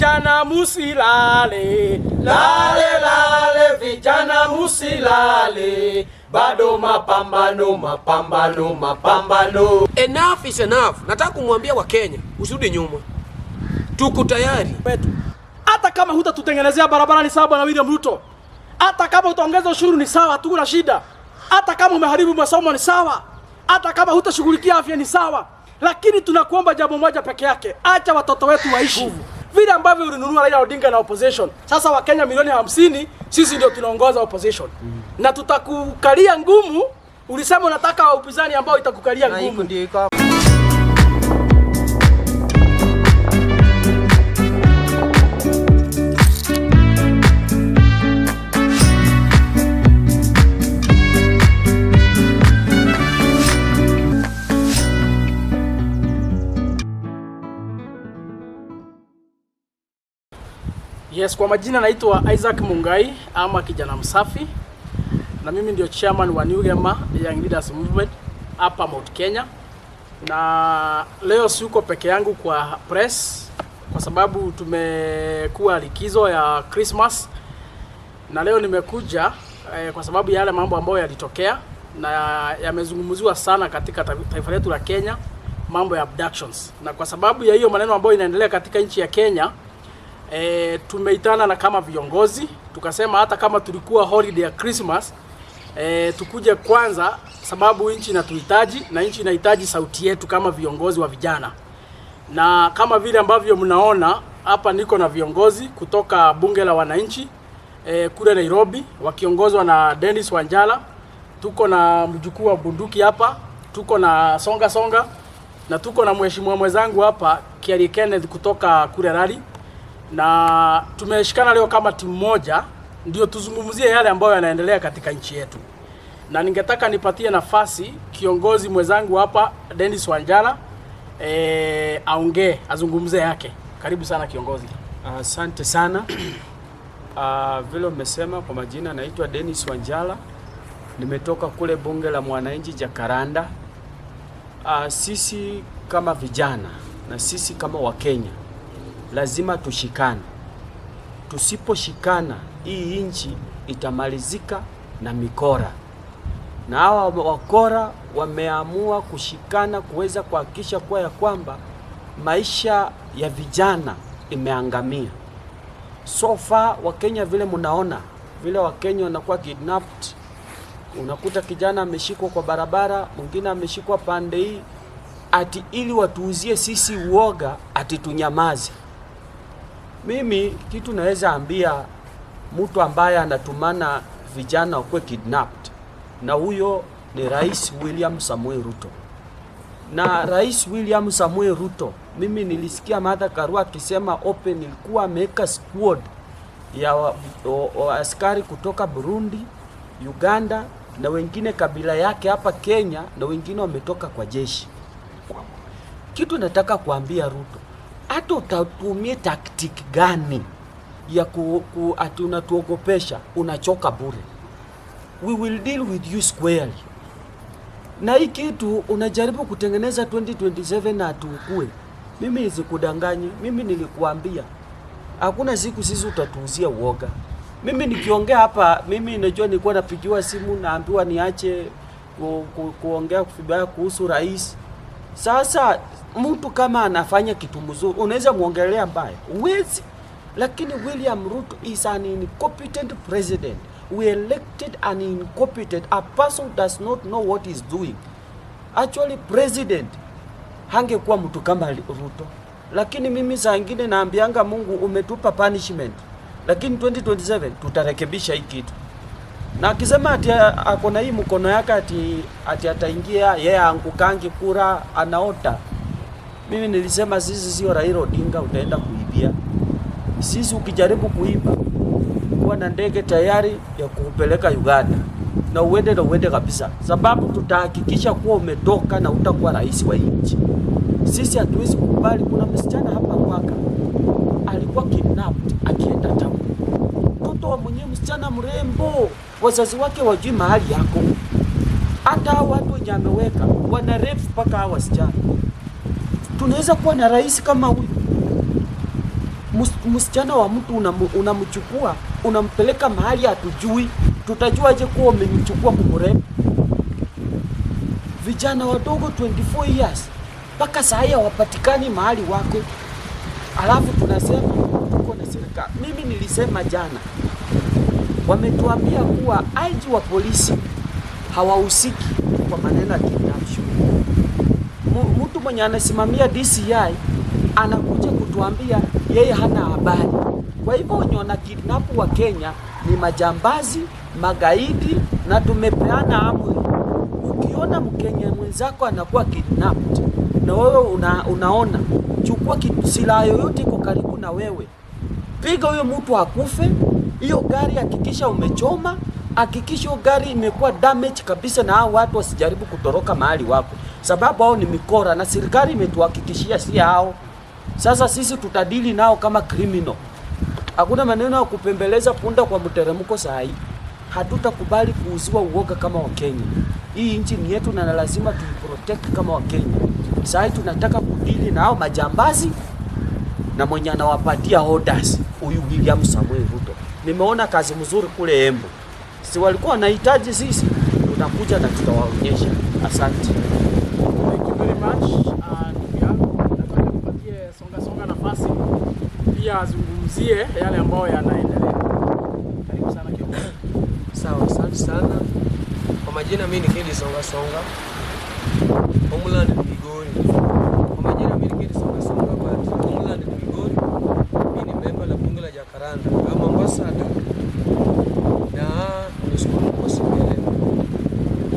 Vijana musilale, lale lale, vijana musilale, bado mapambano, mapambano, mapambano. Enough is enough. Nataka kumwambia Wakenya usirudi nyuma, tuko tayari. Wetu. Hata kama hutatutengenezea barabara ni sawa, Bwana William Ruto. Hata kama utaongeza ushuru ni sawa, hatuna shida. Hata kama umeharibu masomo ni sawa. Hata kama hutashughulikia afya ni sawa, lakini tunakuomba jambo moja peke yake, acha watoto wetu waishi vile ambavyo ulinunua Raila Odinga na opposition. Sasa Wakenya milioni 50, sisi ndio tunaongoza opposition na tutakukalia ngumu. Ulisema unataka upinzani ambao itakukalia Na iko ngumu. Ndio iko hapo. Yes, kwa majina naitwa Isaac Mungai ama kijana msafi, na mimi ndio chairman wa New Gema Young Leaders Movement hapa Mount Kenya, na leo siko peke yangu kwa press kwa sababu tumekuwa likizo ya Christmas, na leo nimekuja kwa sababu ya yale mambo ambayo yalitokea na yamezungumziwa sana katika taifa letu la Kenya, mambo ya abductions, na kwa sababu ya hiyo maneno ambayo inaendelea katika nchi ya Kenya, tumeitana na kama viongozi tukasema hata kama tulikuwa holiday ya Christmas, tukuje kwanza, sababu nchi inatuhitaji na nchi inahitaji sauti yetu kama viongozi wa vijana. Na kama vile ambavyo mnaona hapa, niko na viongozi kutoka bunge la wananchi kule Nairobi wakiongozwa na Dennis Wanjala. Tuko na mjukuu wa bunduki hapa, tuko na Songa Songa na tuko na mheshimiwa mwenzangu hapa Kiari Kenneth kutoka kule Rari, na tumeshikana leo kama timu moja ndio tuzungumzie yale ambayo yanaendelea katika nchi yetu, na ningetaka nipatie nafasi kiongozi mwenzangu hapa Dennis Wanjala aongee, azungumze yake. Karibu sana kiongozi. Asante sana. Vile umesema, kwa majina naitwa Dennis Wanjala, nimetoka kule bunge la mwananchi Jakaranda. Sisi kama vijana na sisi kama Wakenya lazima tushikane. Tusiposhikana hii nchi itamalizika na mikora, na hawa wakora wameamua kushikana kuweza kuhakikisha kuwa ya kwamba maisha ya vijana imeangamia. So far Wakenya vile mnaona vile Wakenya wanakuwa kidnapped, unakuta kijana ameshikwa kwa barabara, mwingine ameshikwa pande hii, ati ili watuuzie sisi uoga, ati tunyamaze. Mimi kitu naweza ambia mtu ambaye anatumana vijana wakuwe kidnapped, na huyo ni Rais William Samoei Ruto. Na Rais William Samoei Ruto, mimi nilisikia Martha Karua akisema open, ilikuwa ameweka squad ya askari kutoka Burundi, Uganda na wengine kabila yake hapa Kenya na wengine wametoka kwa jeshi. Kitu nataka kuambia Ruto, hata utatumie tactic gani ya ati unatuogopesha, unachoka bure. We will deal with you squarely. Na hii kitu unajaribu kutengeneza 2027 na atuukue. Mimi sikudanganyi, mimi nilikuambia hakuna siku sisi utatuuzia uoga. Mimi nikiongea hapa, mimi najua nilikuwa napigiwa simu naambiwa niache kuongea vibaya kuhusu rais. Sasa mtu kama anafanya kitu mzuri unaweza muongelea mbaya? Huwezi. Lakini William Ruto is an incompetent president. We elected an incompetent, a person who does not know what he's doing. Actually president hangekuwa mtu kama Ruto. Lakini mimi saa ingine naambianga Mungu, umetupa punishment, lakini 2027 tutarekebisha hii kitu. Na akisema ati ako na hii mkono yake ati ataingia yeye, yeah, angukangi kura anaota. Mimi nilisema sisi sio Raila Odinga utaenda kuibia. Sisi ukijaribu kuiba, kuwa na ndege tayari ya kukupeleka Uganda na uende na uende kabisa, sababu tutahakikisha kuwa umetoka na utakuwa rais wa nchi. Sisi hatuwezi kukubali. Kuna msichana hapa Ruaka alikuwa kidnapped akienda town, mtoto wa mwenyewe, msichana mrembo, wazazi wake wajui mahali yako. Hata hao watu wenye ameweka wana rape mpaka hao wasichana. Tunaweza kuwa na rais kama huyu? Msichana wa mtu unamchukua, unampeleka mahali hatujui, tutajuaje kuwa umemchukua kumrape? Vijana wadogo 24 years mpaka saa hii hawapatikani mahali wako, alafu tunasema tuko na serikali. Mimi nilisema jana, wametuambia kuwa IG wa polisi hawahusiki kwa maneno ya kidnaption. Mtu mwenye anasimamia DCI anakuja kutuambia yeye hana habari. Kwa hivyo wenye wana kidnap wa Kenya ni majambazi, magaidi, na tumepeana amri. Ukiona Mkenya mwenzako anakuwa kidnapped na wewe unaona, chukua silaha yoyote iko karibu na wewe, piga huyo mtu akufe. Hiyo gari hakikisha umechoma, hakikisha hiyo gari imekuwa damage kabisa, na hao watu wasijaribu kutoroka mahali wako, sababu hao ni mikora na serikali imetuhakikishia si hao. Sasa sisi tutadili nao kama criminal. Hakuna maneno ya kupembeleza punda kwa mteremko saa hii. Hatutakubali kuuziwa uoga kama Wakenya. Hii nchi ni yetu na lazima tuiprotect kama Wakenya. Saa hii tunataka kudili na hao majambazi na mwenye anawapatia orders huyu William Samuel Ruto. Nimeona kazi mzuri kule Embu, si walikuwa wanahitaji sisi, tunakuja na tutawaonyesha. Asante. Thank you very much. Ndugu yangu, nataka nipatie Songa Songa nafasi pia azungumzie yale ambayo yanaendelea. Karibu sana kiongozi. Sawa, asante sana. Kwa majina mimi ni Kedi Songa Songa. Homeland ni Migori. Kwa majina mimi ni Kedi Songa Songa but homeland ni Migori. Mimi ni member la bunge la Jacaranda kama ambassador. Na nishukuru kwa siku ya leo.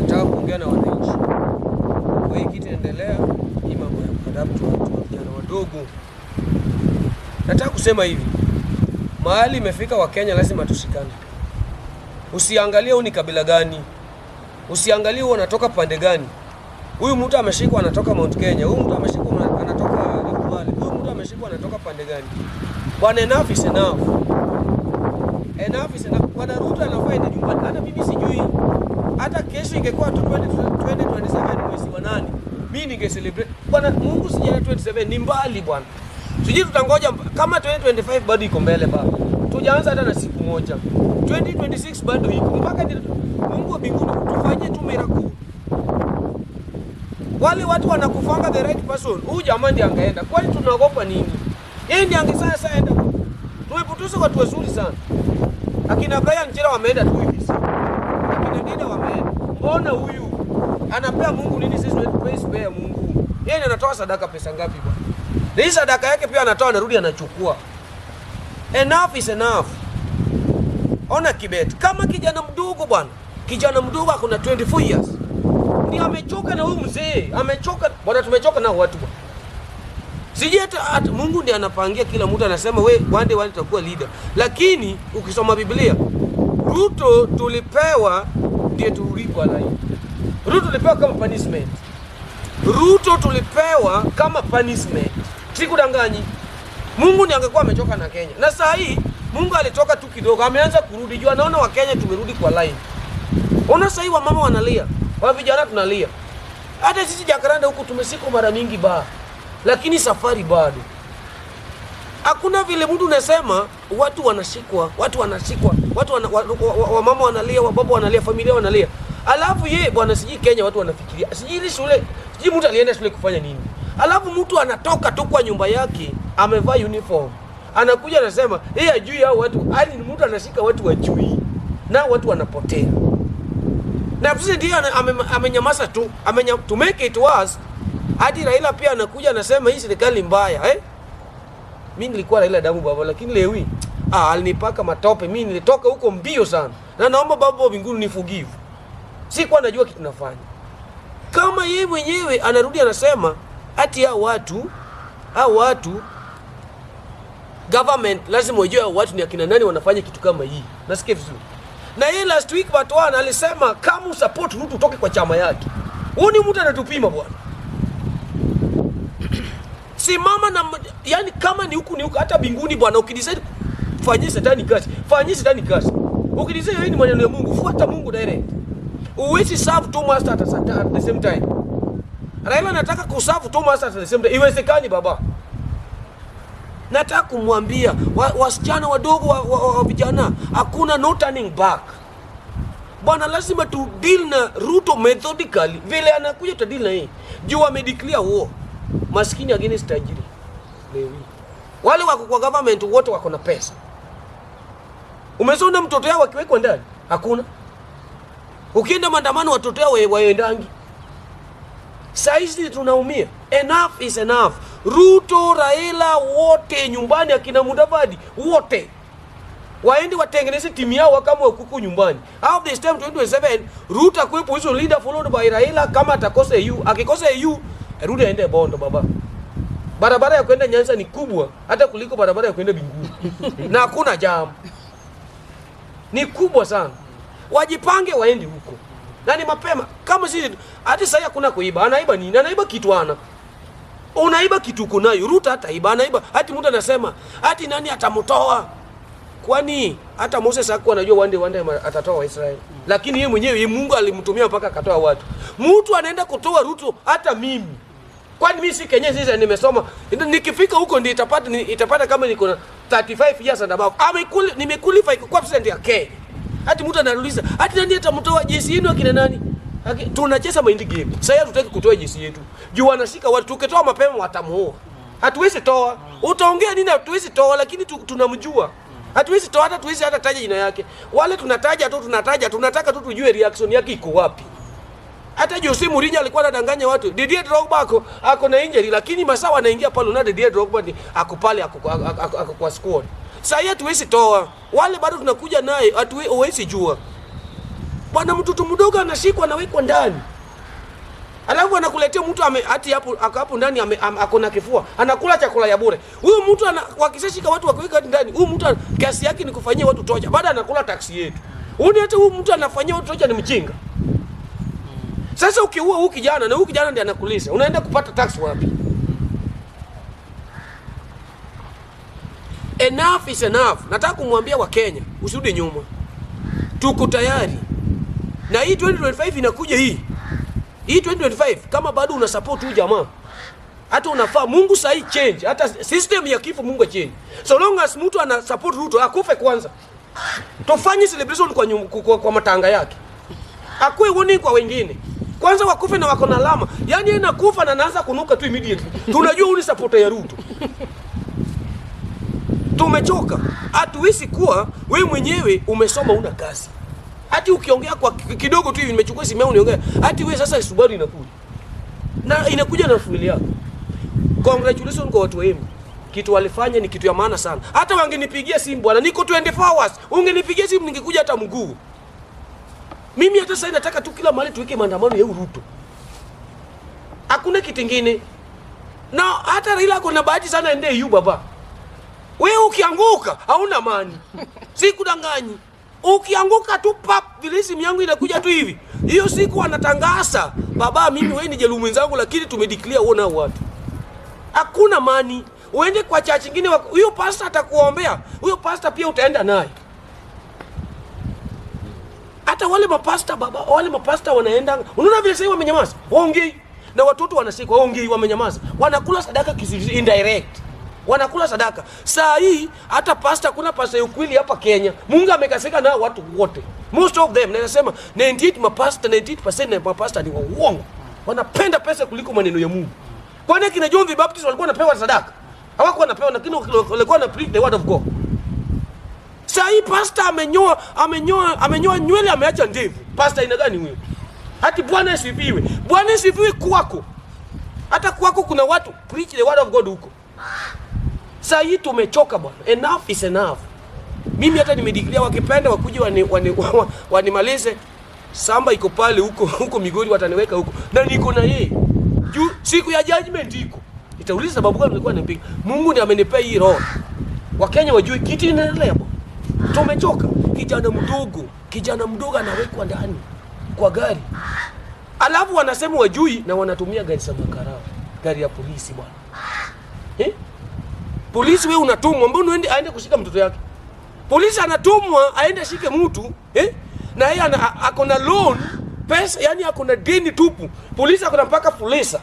Nataka kuongea na wananchi. Kwa hii kitu inaendelea, hii mambo ya kuadopt watu wa vijana wadogo. Nataka kusema hivi. Mahali imefika Wakenya lazima tushikane. Usiangalie huyu ni kabila gani, usiangalie huyu anatoka pande gani. Huyu mtu ameshikwa anatoka Mount Kenya, huyu mtu ameshikwa anatoka Rift Valley, huyu mtu ameshikwa anatoka pande gani. Bwana, enough is enough. Enough is enough. Bwana Ruto anafaa ende nyumbani. Hata mimi sijui, hata kesho ingekuwa tu 2027 mwezi wa 8, mimi ninge celebrate. Bwana Mungu, sijana 27 ni mbali bwana. Sijui tutangoja kama 2025 bado iko mbele baba. Tujaanza hata na siku moja. 2026 bado iko mpaka Mungu wa mbinguni tufanye tu miracle. Wale watu wanakufanga the right person. Huyu jamaa ndiye angeenda. Kwani tunaogopa nini? Yeye ndiye angesasa sasa enda. Tumepoteza watu wazuri sana. Akina Brian Chira wameenda tu hivi. Akina Dida wameenda. Mbona huyu anapea Mungu nini? Sisi tunapea Mungu. Yeye ndiye anatoa sadaka pesa ngapi bwana? Na hii sadaka yake pia anatoa, anarudi anachukua. Enough is enough. Ona Kibet kama kijana mdogo bwana, kijana mdogo ako na 24 years ndio amechoka na huyu mzee, amechoka bwana, tumechoka na watu bwana. Sijui hata Mungu ndiye anapangia kila mtu, anasema we one day one utakuwa leader, lakini ukisoma Biblia Ruto tulipewa ndiye turudi kwa line. Ruto tulipewa kama punishment. Ruto tulipewa kama punishment. Sikudanganyi. Mungu ndiye angekuwa amechoka na Kenya. Na saa hii Mungu alitoka tu kidogo, ameanza kurudi juu anaona Wakenya tumerudi kwa line. Ona saa hii wamama wanalia, wa vijana tunalia. Hata sisi Jacaranda huku tumesiku mara mingi ba. Lakini safari bado. Hakuna vile mtu unasema watu wanashikwa, watu wanashikwa, watu wana, wa, wa, wa, wamama wanalia, wababa wanalia, familia wanalia. Alafu ye bwana, sijui Kenya watu wanafikiria, sijui ile shule, sijui mtu alienda shule kufanya nini. Alafu mtu anatoka tu kwa nyumba yake amevaa uniform. Anakuja anasema yeye hajui hao watu, hadi ni mtu anashika watu wajui. Na watu wanapotea. Na sisi ndiye amenyamaza tu, to make it worse. Hadi Raila pia anakuja anasema hii serikali mbaya, eh? Mimi nilikuwa Raila damu baba, lakini leo hii alinipaka matope. Mimi nilitoka huko mbio sana. Na naomba baba wa mbinguni ni forgive. Sikuwa najua kitu nafanya. Kama yeye mwenyewe anarudi anasema ati hao watu government lazima wajue hao watu ni akina nani wanafanya kitu kama hii. Nasikia vizuri. Na yeye last week Batwana alisema kama usupport Ruto utoke kwa chama yake. Huyu ni mtu anatupima bwana. Simama na yani, kama ni huku ni huku, hata mbinguni bwana, ukidecide fanyie shetani kazi, fanyie shetani kazi. Ukidecide wewe ni maneno ya Mungu, fuata Mungu direct. Uwezi serve two masters at the same time. Raila anataka kuserve two masters at the same time. Iwezekani baba. Nataka kumwambia wasichana wadogo wa vijana, hakuna no turning back. Bwana, lazima tu deal na Ruto methodically. Vile anakuja tuta deal na yeye. Juu amedeclare war. Maskini against tajiri. Leo hii. Wale wako kwa government wote wako na pesa. Umeshaona mtoto yao akiwekwa ndani? Hakuna. Ukienda maandamano watoto yao waendangi. Saizi tunaumia. Enough is enough. Ruto, Raila wote nyumbani, akina Mudavadi wote waende watengeneze timu yao kama kuku nyumbani. Out this time 2027 Ruto akuwe position leader followed by Raila. Kama atakosa AU, akikosa AU, Ruto aende Bondo baba. Barabara ya kwenda Nyanza ni kubwa hata kuliko barabara ya kwenda Binguni na hakuna jam, ni kubwa sana. Wajipange waende huko na ni mapema. Kama sisi hata sasa hakuna kuiba, anaiba nini? Anaiba kitu ana unaiba kitu uko nayo. Ruto hataiba, anaiba hati mtu anasema hati nani atamtoa? Kwani hata Moses hakuwa anajua one day atatoa Waisraeli, lakini yeye mwenyewe yeye Mungu alimtumia mpaka akatoa watu. Mtu anaenda kutoa Ruto, hata mimi kwani mimi si Kenya? Sisi nimesoma, nikifika huko ndio itapata kama niko na 35 years and above, nimequalify kwa president ya Kenya. Hati mtu anauliza hati nani atamtoa jeshi yenu akina nani? Tunacheza mind game. Sasa hatutaki kutoa jeshi yetu. Juu wanashika watu, tukitoa mapema watamuua. Hatuwezi toa. Utaongea nini? Hatuwezi toa, lakini tunamjua. Hatuwezi toa, hata tuwezi hata taja jina yake. Wale tunataja tu, tunataja, tunataka tu tujue reaction yake iko wapi. Hata Jose Mourinho alikuwa anadanganya watu. Didier Drogba ako na injury, lakini masaa anaingia pale na Didier Drogba ni ako pale, ako kwa squad. Sasa hii hatuwezi toa. Wale bado tunakuja naye, hatuwezi jua. Bwana, mtoto mdogo anashikwa anawekwa ndani. Alafu anakuletea mtu ame hati hapo ako hapo ndani ako na kifua. Anakula chakula ya bure. Huyu mtu wakishashika watu wakiweka ndani, huyu mtu kazi yake ni kufanyia watu tocha. Baada anakula tax yetu. Huyu hata huyu mtu anafanyia watu tocha ni mjinga. Sasa ukiua huyu kijana na huyu kijana ndiye anakulisha, unaenda kupata tax wapi? Enough is enough. Nataka kumwambia Wakenya, usirudi nyuma. Tuko tayari. Na hii 2025 inakuja hii. Hii 2025 kama bado una support huyu jamaa, hata unafaa Mungu sahi change, hata system ya kifo Mungu change. So long as mtu ana support Ruto akufe kwanza. Tufanye celebration kwa matanga yake. Akuwe warning kwa wengine. Kwanza wakufe na wako na alama. Yaani yeye anakufa na anaanza kunuka tu immediately. Tunajua huyu ni supporter ya Ruto. Tumechoka. Hatuwezi kuwa wewe mwenyewe umesoma una kazi. Hati ukiongea kwa kidogo tu hivi, nimechukua simu yangu niongea. Hati wewe sasa Subaru inakuja. Na inakuja na fueli yako. Congratulations kwa watu wenu. Kitu walifanya ni kitu ya maana sana. Hata wangenipigia simu bwana, niko 24 hours. Ungenipigia simu ningekuja hata mguu. Mimi hata sasa nataka tu kila mahali tuweke maandamano ya Ruto. Hakuna kitu kingine. Na hata Raila ako na bahati sana ende yu baba. Wewe ukianguka hauna amani. Sikudanganyi. Ukianguka tu pap, vile simu yangu inakuja tu hivi. Hiyo siku anatangaza, baba mimi wewe ni jelumu mwenzangu, lakini tumedeclare wewe na watu. Hakuna amani. Uende kwa church nyingine, huyo pastor atakuombea. Huyo pastor pia utaenda naye. Hata wale mapasta baba, wale mapasta wanaenda. Unaona vile sasa wamenyamaza. Waongei. Na watoto wanashikwa, waongei, wamenyamaza. Wanakula sadaka kisiri indirect. Wanakula sadaka. Saa hii hata pastor, kuna pastor ya ukweli hapa Kenya. Mungu amekasirika nao watu wote. Most of them, nasema 98 mapasta, 98% ya mapasta ni wa uongo. Wanapenda pesa kuliko maneno ya Mungu. Kwani kina John the Baptist walikuwa wanapewa sadaka? Hawakuwa wanapewa, lakini walikuwa wana preach the word of God. Saa hii pastor amenyoa nywele, ameacha ndevu. Pastor ina gani huyo? Hati Bwana asifiwe. Bwana asifiwe kwako. Hata kwako kuna watu preach the word of God huko. Saa hii tumechoka bwana. Enough is enough. Mimi hata nimedeclare wakipenda wakuje wanimalize. Samba iko pale huko huko Migori, wataniweka huko. Na niko na yeye. Juu siku ya judgment iko. Nitauliza sababu gani nilikuwa nipiga. Mungu ndiye amenipea hii roho. Wakenya wajue kitu inaendelea bwana. Tumechoka. Kijana mdogo anawekwa ndani kwa gari. Alafu wanasema wajui na wanatumia gari za makarao, gari ya polisi bwana. Polisi wewe unatumwa, mbona uende aende kushika mtoto yake? Polisi anatumwa aende ashike mtu, Na yeye ako na loan pesa, yani ako na deni tupu. Polisi ako na mpaka fuliza.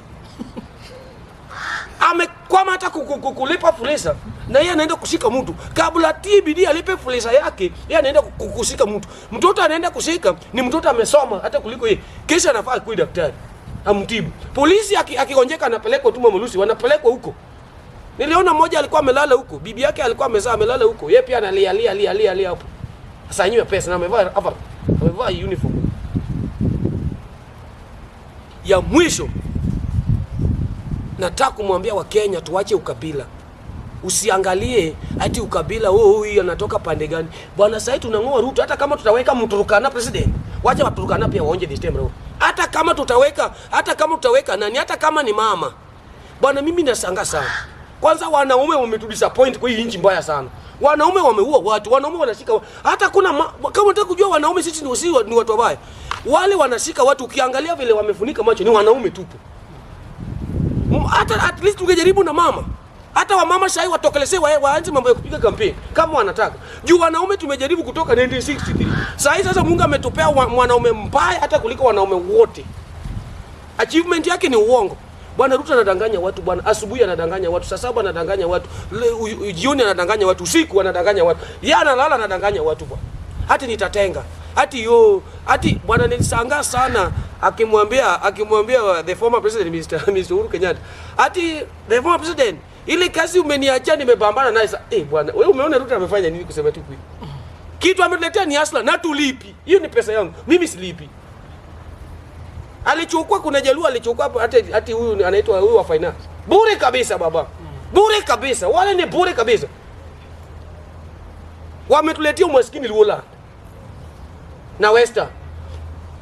Amekwama hata kulipa Fuliza na yeye anaenda kushika mtu. Kabla TBD alipe Fuliza yake, yeye anaenda kushika mtu. Mtoto anaenda kushika ni mtoto amesoma hata kuliko yeye. Kesho anafaa kuwa daktari. Amtibu. Polisi akigonjeka anapelekwa tu Mama Lucy, wanapelekwa huko. Niliona mmoja alikuwa amelala huko, bibi yake alikuwa amezaa amelala huko. Yeye pia analia lia lia lia lia hapo. Sasa yenyewe pesa na amevaa hapa. Amevaa uniform. Ya mwisho nataka kumwambia Wakenya tuache ukabila. Usiangalie ati ukabila, oh, huyu anatoka pande gani. Bwana, sasa tunang'oa Ruto, hata kama tutaweka Mturukana president. Wacha Waturukana pia waonje this time round. Hata kama tutaweka nani, hata kama ni mama. Bwana, mimi nashangaa sana. Kwanza wanaume wametudisappoint kwa hii nchi mbaya sana. Wanaume wameua watu, wanaume wanashika hata kuna kama unataka kujua wanaume sisi ni watu wabaya. Wale wanashika watu, ukiangalia vile wamefunika macho ni wanaume tupu. Hata at least tungejaribu na mama. Hata wamama shai watokelezee waanze mambo ya kupiga kampeni kama wanataka. Juu wanaume tumejaribu kutoka 1963. Sasa hii sasa Mungu ametupea mwanaume mbaya hata kuliko wanaume wote. Achievement yake ni uongo. Bwana Ruto anadanganya watu bwana, asubuhi anadanganya watu, saa 7 anadanganya watu, jioni anadanganya watu, usiku anadanganya watu. Yeye analala anadanganya watu bwana. Hati nitatenga. Hati yo, hati bwana, nilishangaa sana akimwambia the former president Mr. Uhuru Kenyatta. Hati the former president, ile kazi umeniachia nimepambana naye. Eh, bwana, wewe umeona Ruto amefanya nini kusema tu kweli? Kitu ametuletea ni hustler na tulipi. Hiyo ni pesa yangu. Mimi silipi. Alichukua, kuna Jaluo alichukua hapo, hata hati huyu anaitwa huyu wa finance. Bure kabisa baba. Bure kabisa. Wale ni bure kabisa. Wametuletea umaskini Luoland na Western.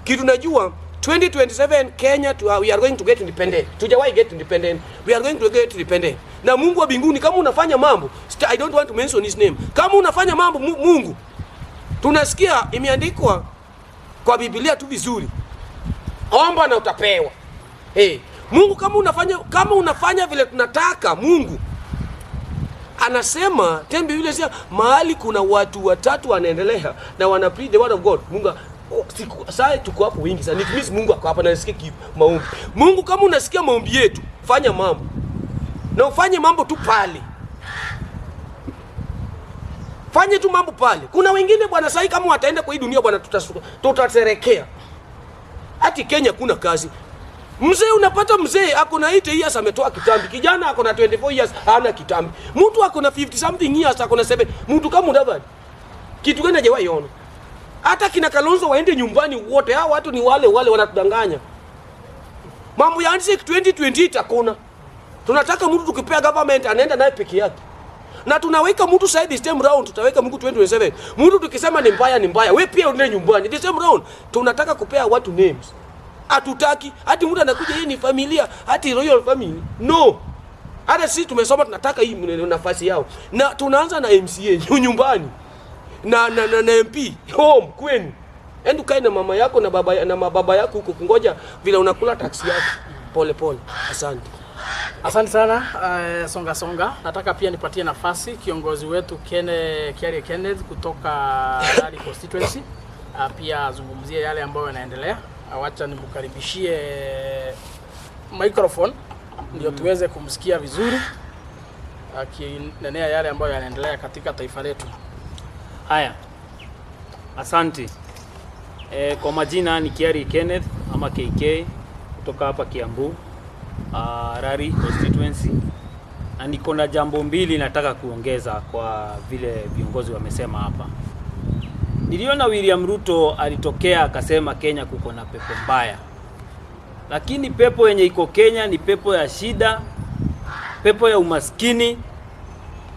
Kitu najua 2027 Kenya we are going to get independent. Tujawahi get independent. We are going to get independent. Na Mungu wa mbinguni, kama unafanya mambo, I don't want to mention his name. Kama unafanya mambo Mungu, tunasikia imeandikwa kwa Biblia tu vizuri. Omba na utapewa. Hey, Mungu kama unafanya vile tunataka, Mungu anasema tembe yule sio mahali kuna watu watatu wanaendelea na wana preach the word of God. Mungu, oh, siku sasa tuko hapo wingi sana. It means Mungu ako hapa na nasikia maombi. Mungu, kama unasikia maombi yetu, fanya mambo. Na ufanye mambo tu pale. Fanye tu mambo pale. Kuna wengine bwana, sasa kama wataenda kwa hii dunia bwana, tutaterekea. Ati Kenya kuna kazi. Mzee, unapata mzee ako na 80 years ametoa kitambi. Kijana ako na 24 years hana kitambi. Mtu ako na 50 something years ako na 7. Mtu kama Mudavadi. Kitu gani hajawahi ona? Hata kina Kalonzo waende nyumbani wote. Hao watu ni wale wale wanatudanganya. Mambo ya handshake 2028 hakuna. Tunataka mtu tukipea government anaenda naye peke yake. Na tunaweka mtu side this time round, tutaweka mtu 2027. Mtu tukisema ni mbaya ni mbaya. Wewe pia uende nyumbani. This time round tunataka kupea watu names. Hatutaki hati mtu anakuja hii ni familia, hati royal family. No. Hata sisi tumesoma tunataka hii nafasi yao. Na tunaanza na MCA nyumbani. Na MP home kwenu. Enda ukae na mama yako na baba na mababa yako huko kungoja vile unakula tax yako. Pole pole. Asante. Asante sana Songa Songa. Nataka pia nipatie nafasi kiongozi wetu Kiarie Kenneth kutoka Rari constituency, pia azungumzie yale ambayo yanaendelea. Wacha nimkaribishie microphone ndio tuweze kumsikia vizuri akinenea yale ambayo yanaendelea katika taifa letu. Haya, asante. Kwa majina ni Kiari Kenneth ama KK kutoka hapa Kiambu, Rari constituency, na niko na jambo mbili nataka kuongeza kwa vile viongozi wamesema hapa. Niliona William Ruto alitokea akasema Kenya kuko na pepo mbaya, lakini pepo yenye iko Kenya ni pepo ya shida, pepo ya umaskini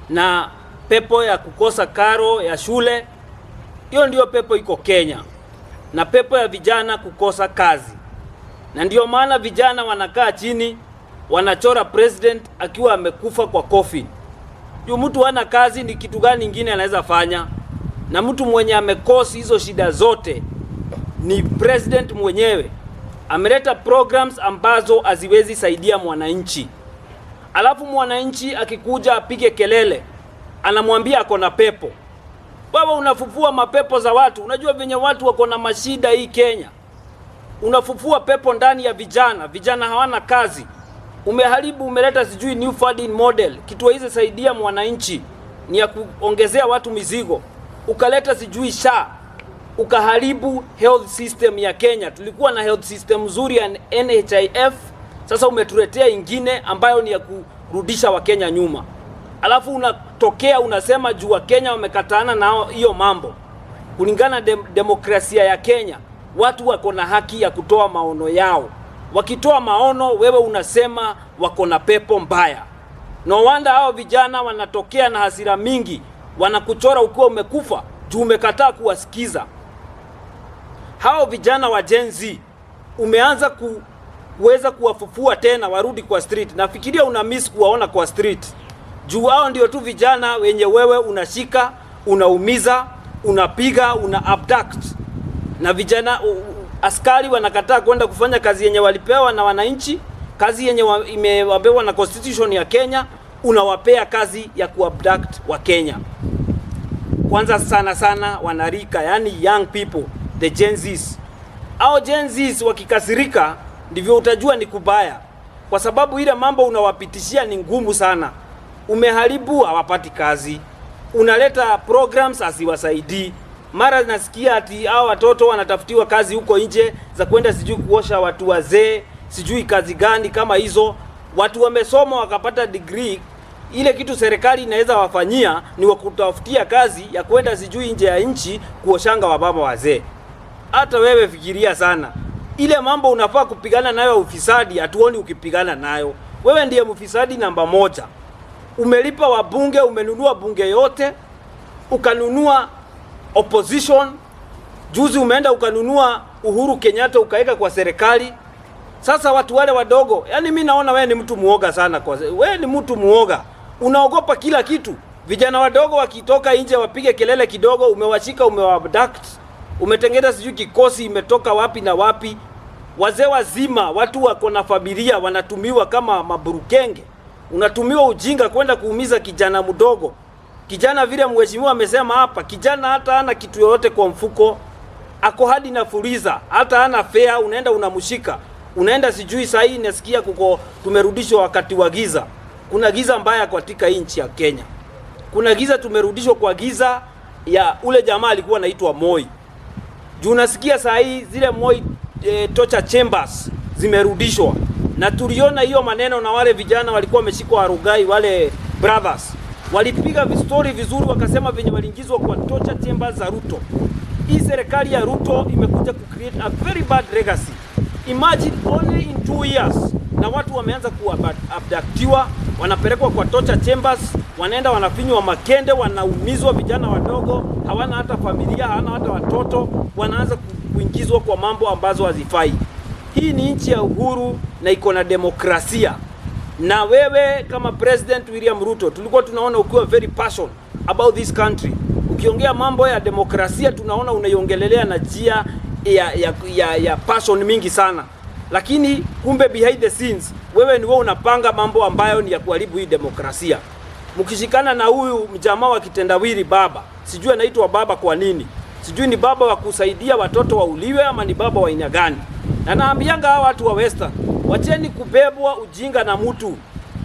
na pepo ya kukosa karo ya shule. Hiyo ndio pepo iko Kenya, na pepo ya vijana kukosa kazi, na ndio maana vijana wanakaa chini wanachora president akiwa amekufa kwa coffin. Juu mtu hana kazi, ni kitu gani ingine anaweza fanya? Na mtu mwenye amekosi hizo shida zote ni president mwenyewe. Ameleta programs ambazo haziwezi saidia mwananchi, alafu mwananchi akikuja apige kelele, anamwambia ako na pepo. Wewe unafufua mapepo za watu. Unajua venye watu wako na mashida hii Kenya, unafufua pepo ndani ya vijana. Vijana hawana kazi. Umeharibu, umeleta sijui new funding model, kitu haizi saidia mwananchi, ni ya kuongezea watu mizigo. Ukaleta sijui SHA, ukaharibu health system ya Kenya. Tulikuwa na health system nzuri ya NHIF, sasa umetuletea ingine ambayo ni ya kurudisha Wakenya nyuma. Alafu unatokea unasema juu Wakenya wamekataana na hiyo mambo. Kulingana na demokrasia ya Kenya, watu wako na haki ya kutoa maono yao. Wakitoa maono, wewe unasema wako na pepo mbaya. No wonder hao vijana wanatokea na hasira mingi, wanakuchora ukiwa umekufa juu umekataa kuwasikiza. Hao vijana wa Gen Z umeanza kuweza kuwafufua tena warudi kwa street. Nafikiria una miss kuwaona kwa street. Juu hao ndio tu vijana wenye wewe unashika, unaumiza, unapiga, una abduct. Na vijana askari wanakataa kwenda kufanya kazi yenye walipewa na wananchi, kazi yenye imewapewa na constitution ya Kenya, unawapea kazi ya kuabduct wa Kenya. Kwanza sana sana wanarika, yani young people, the Gen Zs. Au Gen Zs wakikasirika ndivyo utajua ni kubaya, kwa sababu ile mambo unawapitishia ni ngumu sana. Umeharibu, hawapati kazi, unaleta programs haziwasaidii. Mara nasikia ati hao watoto wanatafutiwa kazi huko nje za kwenda sijui kuosha watu wazee, sijui kazi gani kama hizo. Watu wamesoma wakapata degree, ile kitu serikali inaweza wafanyia ni wakutafutia kazi ya kwenda sijui nje ya nchi kuoshanga wababa wazee. Hata wewe fikiria sana, ile mambo unafaa kupigana nayo ufisadi, hatuoni ukipigana nayo. Wewe ndiye mfisadi namba moja. Umelipa wabunge, umenunua bunge yote, ukanunua opposition. Juzi umeenda ukanunua Uhuru Kenyatta ukaweka kwa serikali. Sasa watu wale wadogo, yani mi naona wewe ni mtu muoga sana kwa wewe ni mtu muoga, unaogopa kila kitu. Vijana wadogo wakitoka nje wapige kelele kidogo, umewashika, umewaabduct, umetengeza sijui kikosi imetoka wapi na wapi. Wazee wazima, watu wako na familia, wanatumiwa kama maburukenge. Unatumiwa ujinga kwenda kuumiza kijana mdogo. Kijana vile mheshimiwa amesema hapa, kijana hata hana kitu yoyote kwa mfuko, ako hadi na fuliza, hata hana fare, unaenda unamshika, unaenda sijui saa hii nasikia kuko tumerudishwa wakati wa giza. Kuna giza mbaya katika hii nchi ya Kenya. Kuna giza, tumerudishwa kwa giza ya ule jamaa alikuwa anaitwa Moi. Juu nasikia saa hii zile Moi torture chambers zimerudishwa, na tuliona hiyo maneno na wale vijana walikuwa wameshikwa Rugai, wale brothers walipiga story vizuri, wakasema venye waliingizwa kwa torture chambers za Ruto. Hii serikali ya Ruto imekuja ku create a very bad legacy. Imagine only in 2 years na watu wameanza kuabductiwa, wanapelekwa kwa torture chambers, wanaenda wanafinywa makende, wanaumizwa, vijana wadogo hawana hata familia, hawana hata watoto, wanaanza kuingizwa kwa mambo ambazo hazifai. Hii ni nchi ya uhuru na iko na demokrasia. Na wewe kama President William Ruto, tulikuwa tunaona ukiwa very passion about this country. Ukiongea mambo ya demokrasia tunaona unaiongelelea na njia ya passion mingi sana, lakini kumbe behind the scenes wewe ni wewe unapanga mambo ambayo ni ya kuharibu hii demokrasia. Mkishikana na huyu mjamaa wa kitendawili baba, sijui anaitwa baba kwa nini, sijui ni baba wa kusaidia watoto wauliwe ama ni baba wa aina gani. Na naambianga hawa watu wa Western, wacheni kubebwa ujinga na mtu.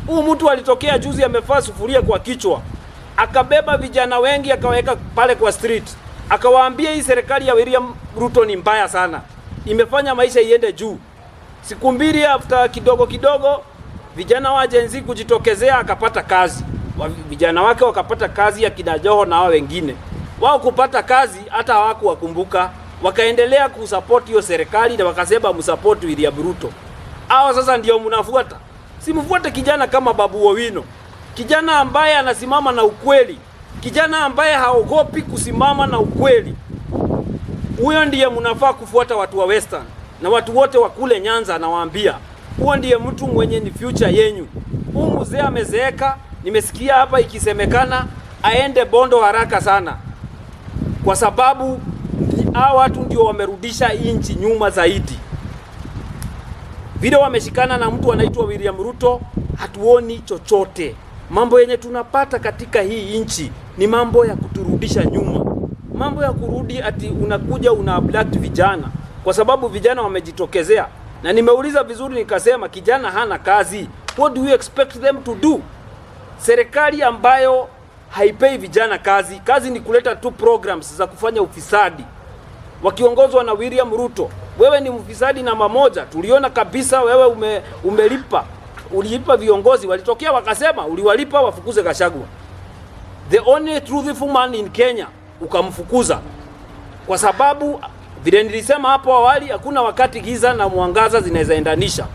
Huu mtu alitokea juzi amevaa sufuria kwa kichwa, akabeba vijana wengi akaweka pale kwa street, akawaambia hii serikali ya William Ruto ni mbaya sana, imefanya maisha iende juu. Siku mbili after kidogo kidogo, vijana wa Gen Z kujitokezea, akapata kazi. Vijana wake wakapata kazi ya kina Joho na hao wengine. Wao kupata kazi hata hawakuwakumbuka, wakaendelea kusupport hiyo serikali na wakasema msupport William Ruto. Hao sasa ndio mnafuata. Si mfuate kijana kama Babu Owino, kijana ambaye anasimama na ukweli, kijana ambaye haogopi kusimama na ukweli. Huyo ndiye mnafaa kufuata, watu wa Western na watu wote wa kule Nyanza. Nawaambia huo ndiye mtu mwenye ni future yenyu. Huu mzee amezeeka, nimesikia hapa ikisemekana aende Bondo haraka sana, kwa sababu hao watu ndio wamerudisha nchi nyuma zaidi. Vile wameshikana na mtu anaitwa William Ruto, hatuoni chochote. Mambo yenye tunapata katika hii nchi ni mambo ya kuturudisha nyuma, mambo ya kurudi ati unakuja una abduct vijana kwa sababu vijana wamejitokezea. Na nimeuliza vizuri, nikasema kijana hana kazi, What do you expect them to do? Serikali ambayo haipei vijana kazi, kazi ni kuleta tu programs za kufanya ufisadi, wakiongozwa na William Ruto. Wewe ni mfisadi namba moja. Tuliona kabisa wewe umelipa, uliipa viongozi walitokea wakasema uliwalipa wafukuze Gachagua. The only truthful man in Kenya ukamfukuza, kwa sababu vile nilisema hapo awali, hakuna wakati giza na mwangaza zinaweza endanisha.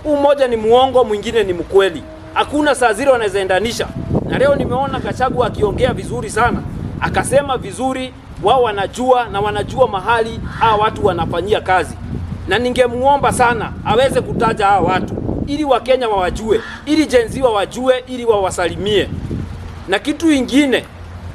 Huu mmoja ni muongo, mwingine ni mkweli. Hakuna saa zile wanaweza endanisha. Na leo nimeona Gachagua akiongea vizuri sana, akasema vizuri, wao wanajua na wanajua mahali hawa watu wanafanyia kazi, na ningemuomba sana aweze kutaja hawa watu ili Wakenya wawajue, ili Gen Z wawajue, ili wawasalimie. Na kitu ingine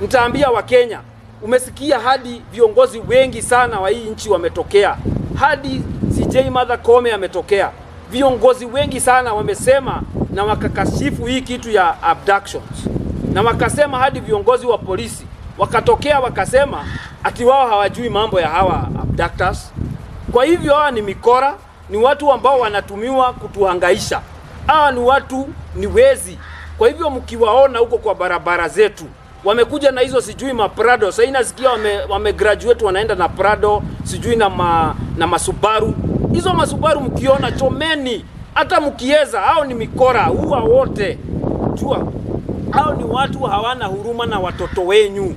nitaambia Wakenya, umesikia hadi viongozi wengi sana wa hii nchi wametokea, hadi CJ Martha Koome ametokea. Viongozi wengi sana wamesema na wakakashifu hii kitu ya abductions, na wakasema hadi viongozi wa polisi wakatokea wakasema ati wao hawajui mambo ya hawa abductors. Kwa hivyo hawa ni mikora, ni watu ambao wanatumiwa kutuhangaisha. Hawa ni watu ni wezi. Kwa hivyo mkiwaona huko kwa barabara zetu wamekuja na hizo sijui maprado. Sasa nasikia wame graduate wanaenda na Prado sijui na masubaru. Hizo masubaru mkiona chomeni, hata mkieza, hao ni mikora, huwa wote jua hao ni watu hawana huruma na watoto wenyu.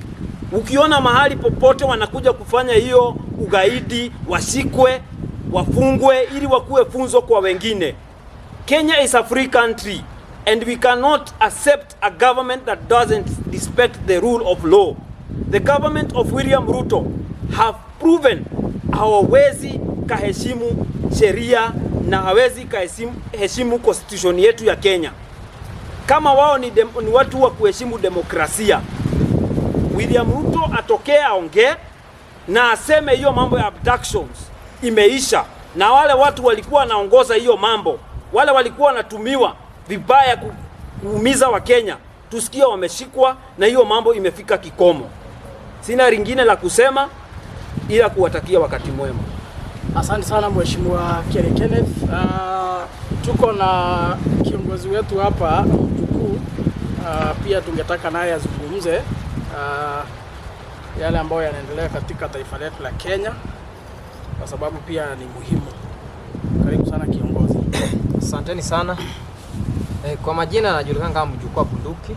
Ukiona mahali popote wanakuja kufanya hiyo ugaidi, washikwe, wafungwe ili wakuwe funzo kwa wengine. Kenya is a free country and we cannot accept a government that doesn't respect the rule of law. The government of William Ruto have proven hawawezi kaheshimu sheria na hawezi kaheshimu heshimu constitution yetu ya Kenya. Kama wao ni watu wa kuheshimu demokrasia, William Ruto atokee aongee na aseme hiyo mambo ya abductions imeisha, na wale watu walikuwa wanaongoza hiyo mambo, wale walikuwa wanatumiwa vibaya kuumiza Wakenya, tusikie wameshikwa na hiyo mambo imefika kikomo. Sina lingine la kusema ila kuwatakia wakati mwema. Asante sana Mheshimiwa Kere Kenneth. Tuko na kiongozi wetu hapa mjukuu. Pia tungetaka naye azungumze yale ambayo yanaendelea katika taifa letu la Kenya, kwa sababu pia ni muhimu. Karibu sana kiongozi. Asanteni sana. Kwa majina najulikana kama mjukuu wa bunduki,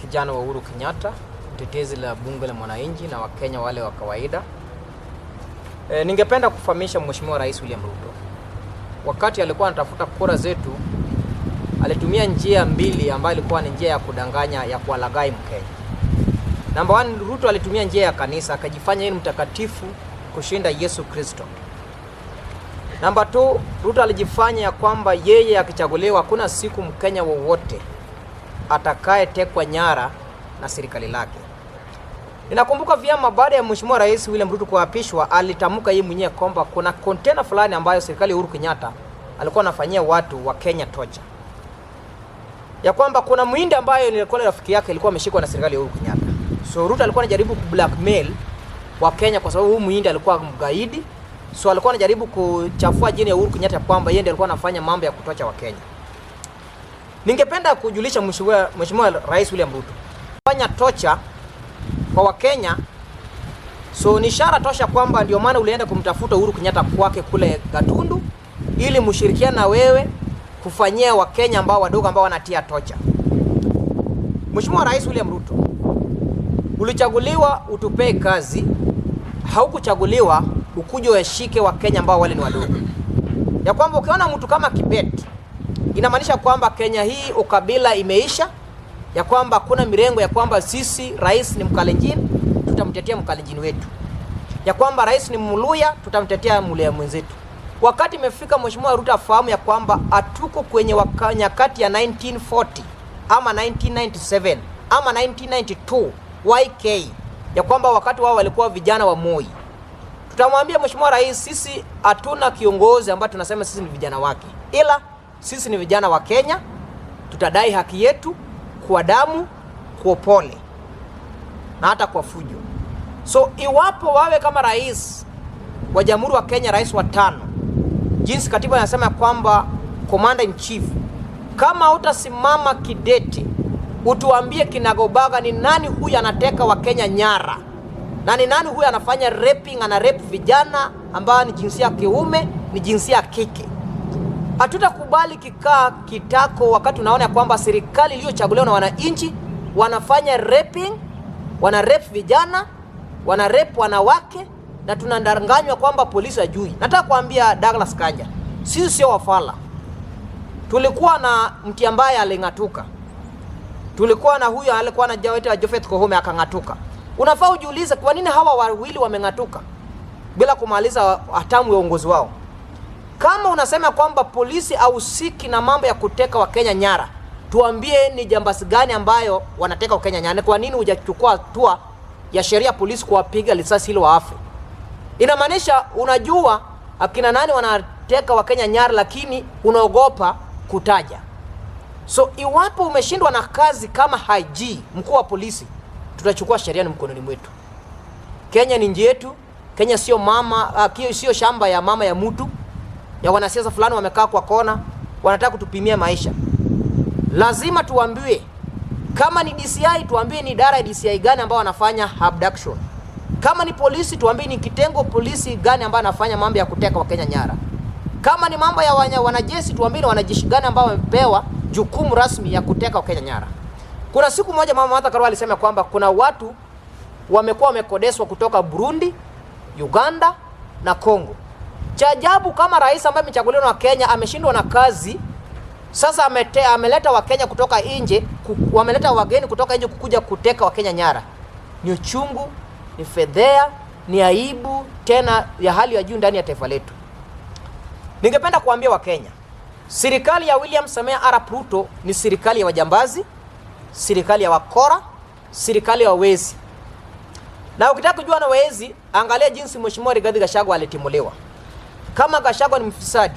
kijana wa Uhuru Kenyatta, mtetezi la bunge la mwananchi na Wakenya wale wa kawaida. Ningependa kufahamisha Mheshimiwa Rais William Ruto, wakati alikuwa anatafuta kura zetu alitumia njia mbili ambayo ilikuwa ni njia ya kudanganya, ya kuwalaghai Mkenya. Namba one, Ruto alitumia njia ya kanisa akajifanya yeye ni mtakatifu kushinda Yesu Kristo. Namba 2, Ruto alijifanya ya kwamba yeye akichaguliwa hakuna siku Mkenya wowote atakayetekwa nyara na serikali lake. Ninakumbuka vyema baada ya Mheshimiwa Rais William Ruto kuapishwa, alitamka yeye mwenyewe kwamba kuna container fulani ambayo serikali ya Uhuru Kenyatta alikuwa anafanyia watu wa Kenya torture. Ya kwamba kuna muhindi ambaye nilikuwa rafiki yake alikuwa ameshikwa na serikali ya Uhuru Kenyatta. So Ruto alikuwa anajaribu kublackmail wa Kenya kwa sababu huyu muhindi alikuwa mgaidi. So alikuwa anajaribu kuchafua jina ya Uhuru Kenyatta kwamba yeye ndiye alikuwa anafanya mambo ya kutorture wa Kenya. Ningependa kujulisha Mheshimiwa Rais William Ruto fanya torture kwa Wakenya, so ni ishara tosha kwamba ndio maana ulienda kumtafuta Uhuru Kenyatta kwake kule Gatundu ili mshirikiane na wewe kufanyia Wakenya ambao wadogo ambao wanatia torture. Mheshimiwa Rais William Ruto, ulichaguliwa utupee kazi, haukuchaguliwa ukuje uyashike Wakenya ambao wale ni wadogo. Ya kwamba ukiona mtu kama Kibet inamaanisha kwamba Kenya hii ukabila imeisha, ya kwamba kuna mirengo ya kwamba sisi rais ni Mkalenjin, tutamtetea Mkalenjin wetu, ya kwamba rais ni Mluya, tutamtetea Mluya mwenzetu. Wakati imefika Mheshimiwa Ruto afahamu ya kwamba hatuko kwenye nyakati ya 1940 ama 1997 ama 1992 YK, ya kwamba wakati wao walikuwa vijana wa Moi. Tutamwambia Mheshimiwa Rais, sisi hatuna kiongozi ambaye tunasema sisi ni vijana wake, ila sisi ni vijana wa Kenya. Tutadai haki yetu kwa damu, kwa pole na hata kwa fujo. So iwapo wawe kama rais wa Jamhuri wa Kenya, rais wa tano, jinsi katiba inasema kwamba commander in chief Kama utasimama kidete utuambie kinagobaga ni nani huyu anateka Wakenya nyara na ni nani huyu anafanya raping, ana rape vijana ambao ni jinsia ya kiume, ni jinsia ya kike. Hatutakubali kikaa kitako wakati unaona kwamba serikali iliyochaguliwa na wananchi wanafanya raping, wana rape vijana, wana rape wanawake na tunadanganywa kwamba polisi hajui. Nataka kuambia Douglas Kanja, sisi sio wafala. Tulikuwa na mti ambaye aling'atuka, tulikuwa na huyo alikuwa anaitwa Joseph Kohume akang'atuka. Unafaa ujiulize kwa nini hawa wawili wameng'atuka bila kumaliza hatamu ya uongozi wao. Kama unasema kwamba polisi hahusiki na mambo ya kuteka Wakenya nyara, tuambie ni jambasi gani ambayo wanateka Wakenya nyara? Kwa nini hujachukua hatua ya sheria polisi kuwapiga risasi ili waafe? Inamaanisha unajua akina nani wanateka Wakenya nyara, lakini unaogopa kutaja. So iwapo umeshindwa na kazi kama IG, mkuu wa polisi, tutachukua sheria ni mkononi mwetu. Kenya ni nchi yetu. Kenya sio mama, sio shamba ya mama ya mtu ya wanasiasa fulani wamekaa kwa kona wanataka kutupimia maisha. Lazima tuambiwe kama ni DCI, tuambiwe ni idara ya DCI gani ambao wanafanya abduction. Kama ni polisi, tuambiwe ni kitengo polisi gani ambao anafanya mambo ya kuteka Wakenya nyara. Kama ni mambo ya wanajeshi, tuambiwe ni wanajeshi gani ambao wamepewa jukumu rasmi ya kuteka Wakenya nyara. Kuna siku moja Mama Martha Karua alisema kwamba kuna watu wamekuwa wamekodeswa kutoka Burundi, Uganda na Congo. Cha ajabu kama rais ambaye amechaguliwa na Kenya ameshindwa na kazi, sasa ameleta Wakenya kutoka nje, wameleta wageni kutoka nje kukuja kuteka Wakenya nyara. Ni uchungu, ni fedhea, ni aibu tena ya hali ya juu ndani ya taifa letu. Ningependa kuambia Wakenya, serikali ya William Samoei Arap Ruto ni serikali ya wajambazi, serikali ya wakora, serikali ya wezi. Na ukitaka kujua na wezi, angalia jinsi Mheshimiwa Rigathi Gachagua alitimuliwa. Kama Gachagua ni mfisadi,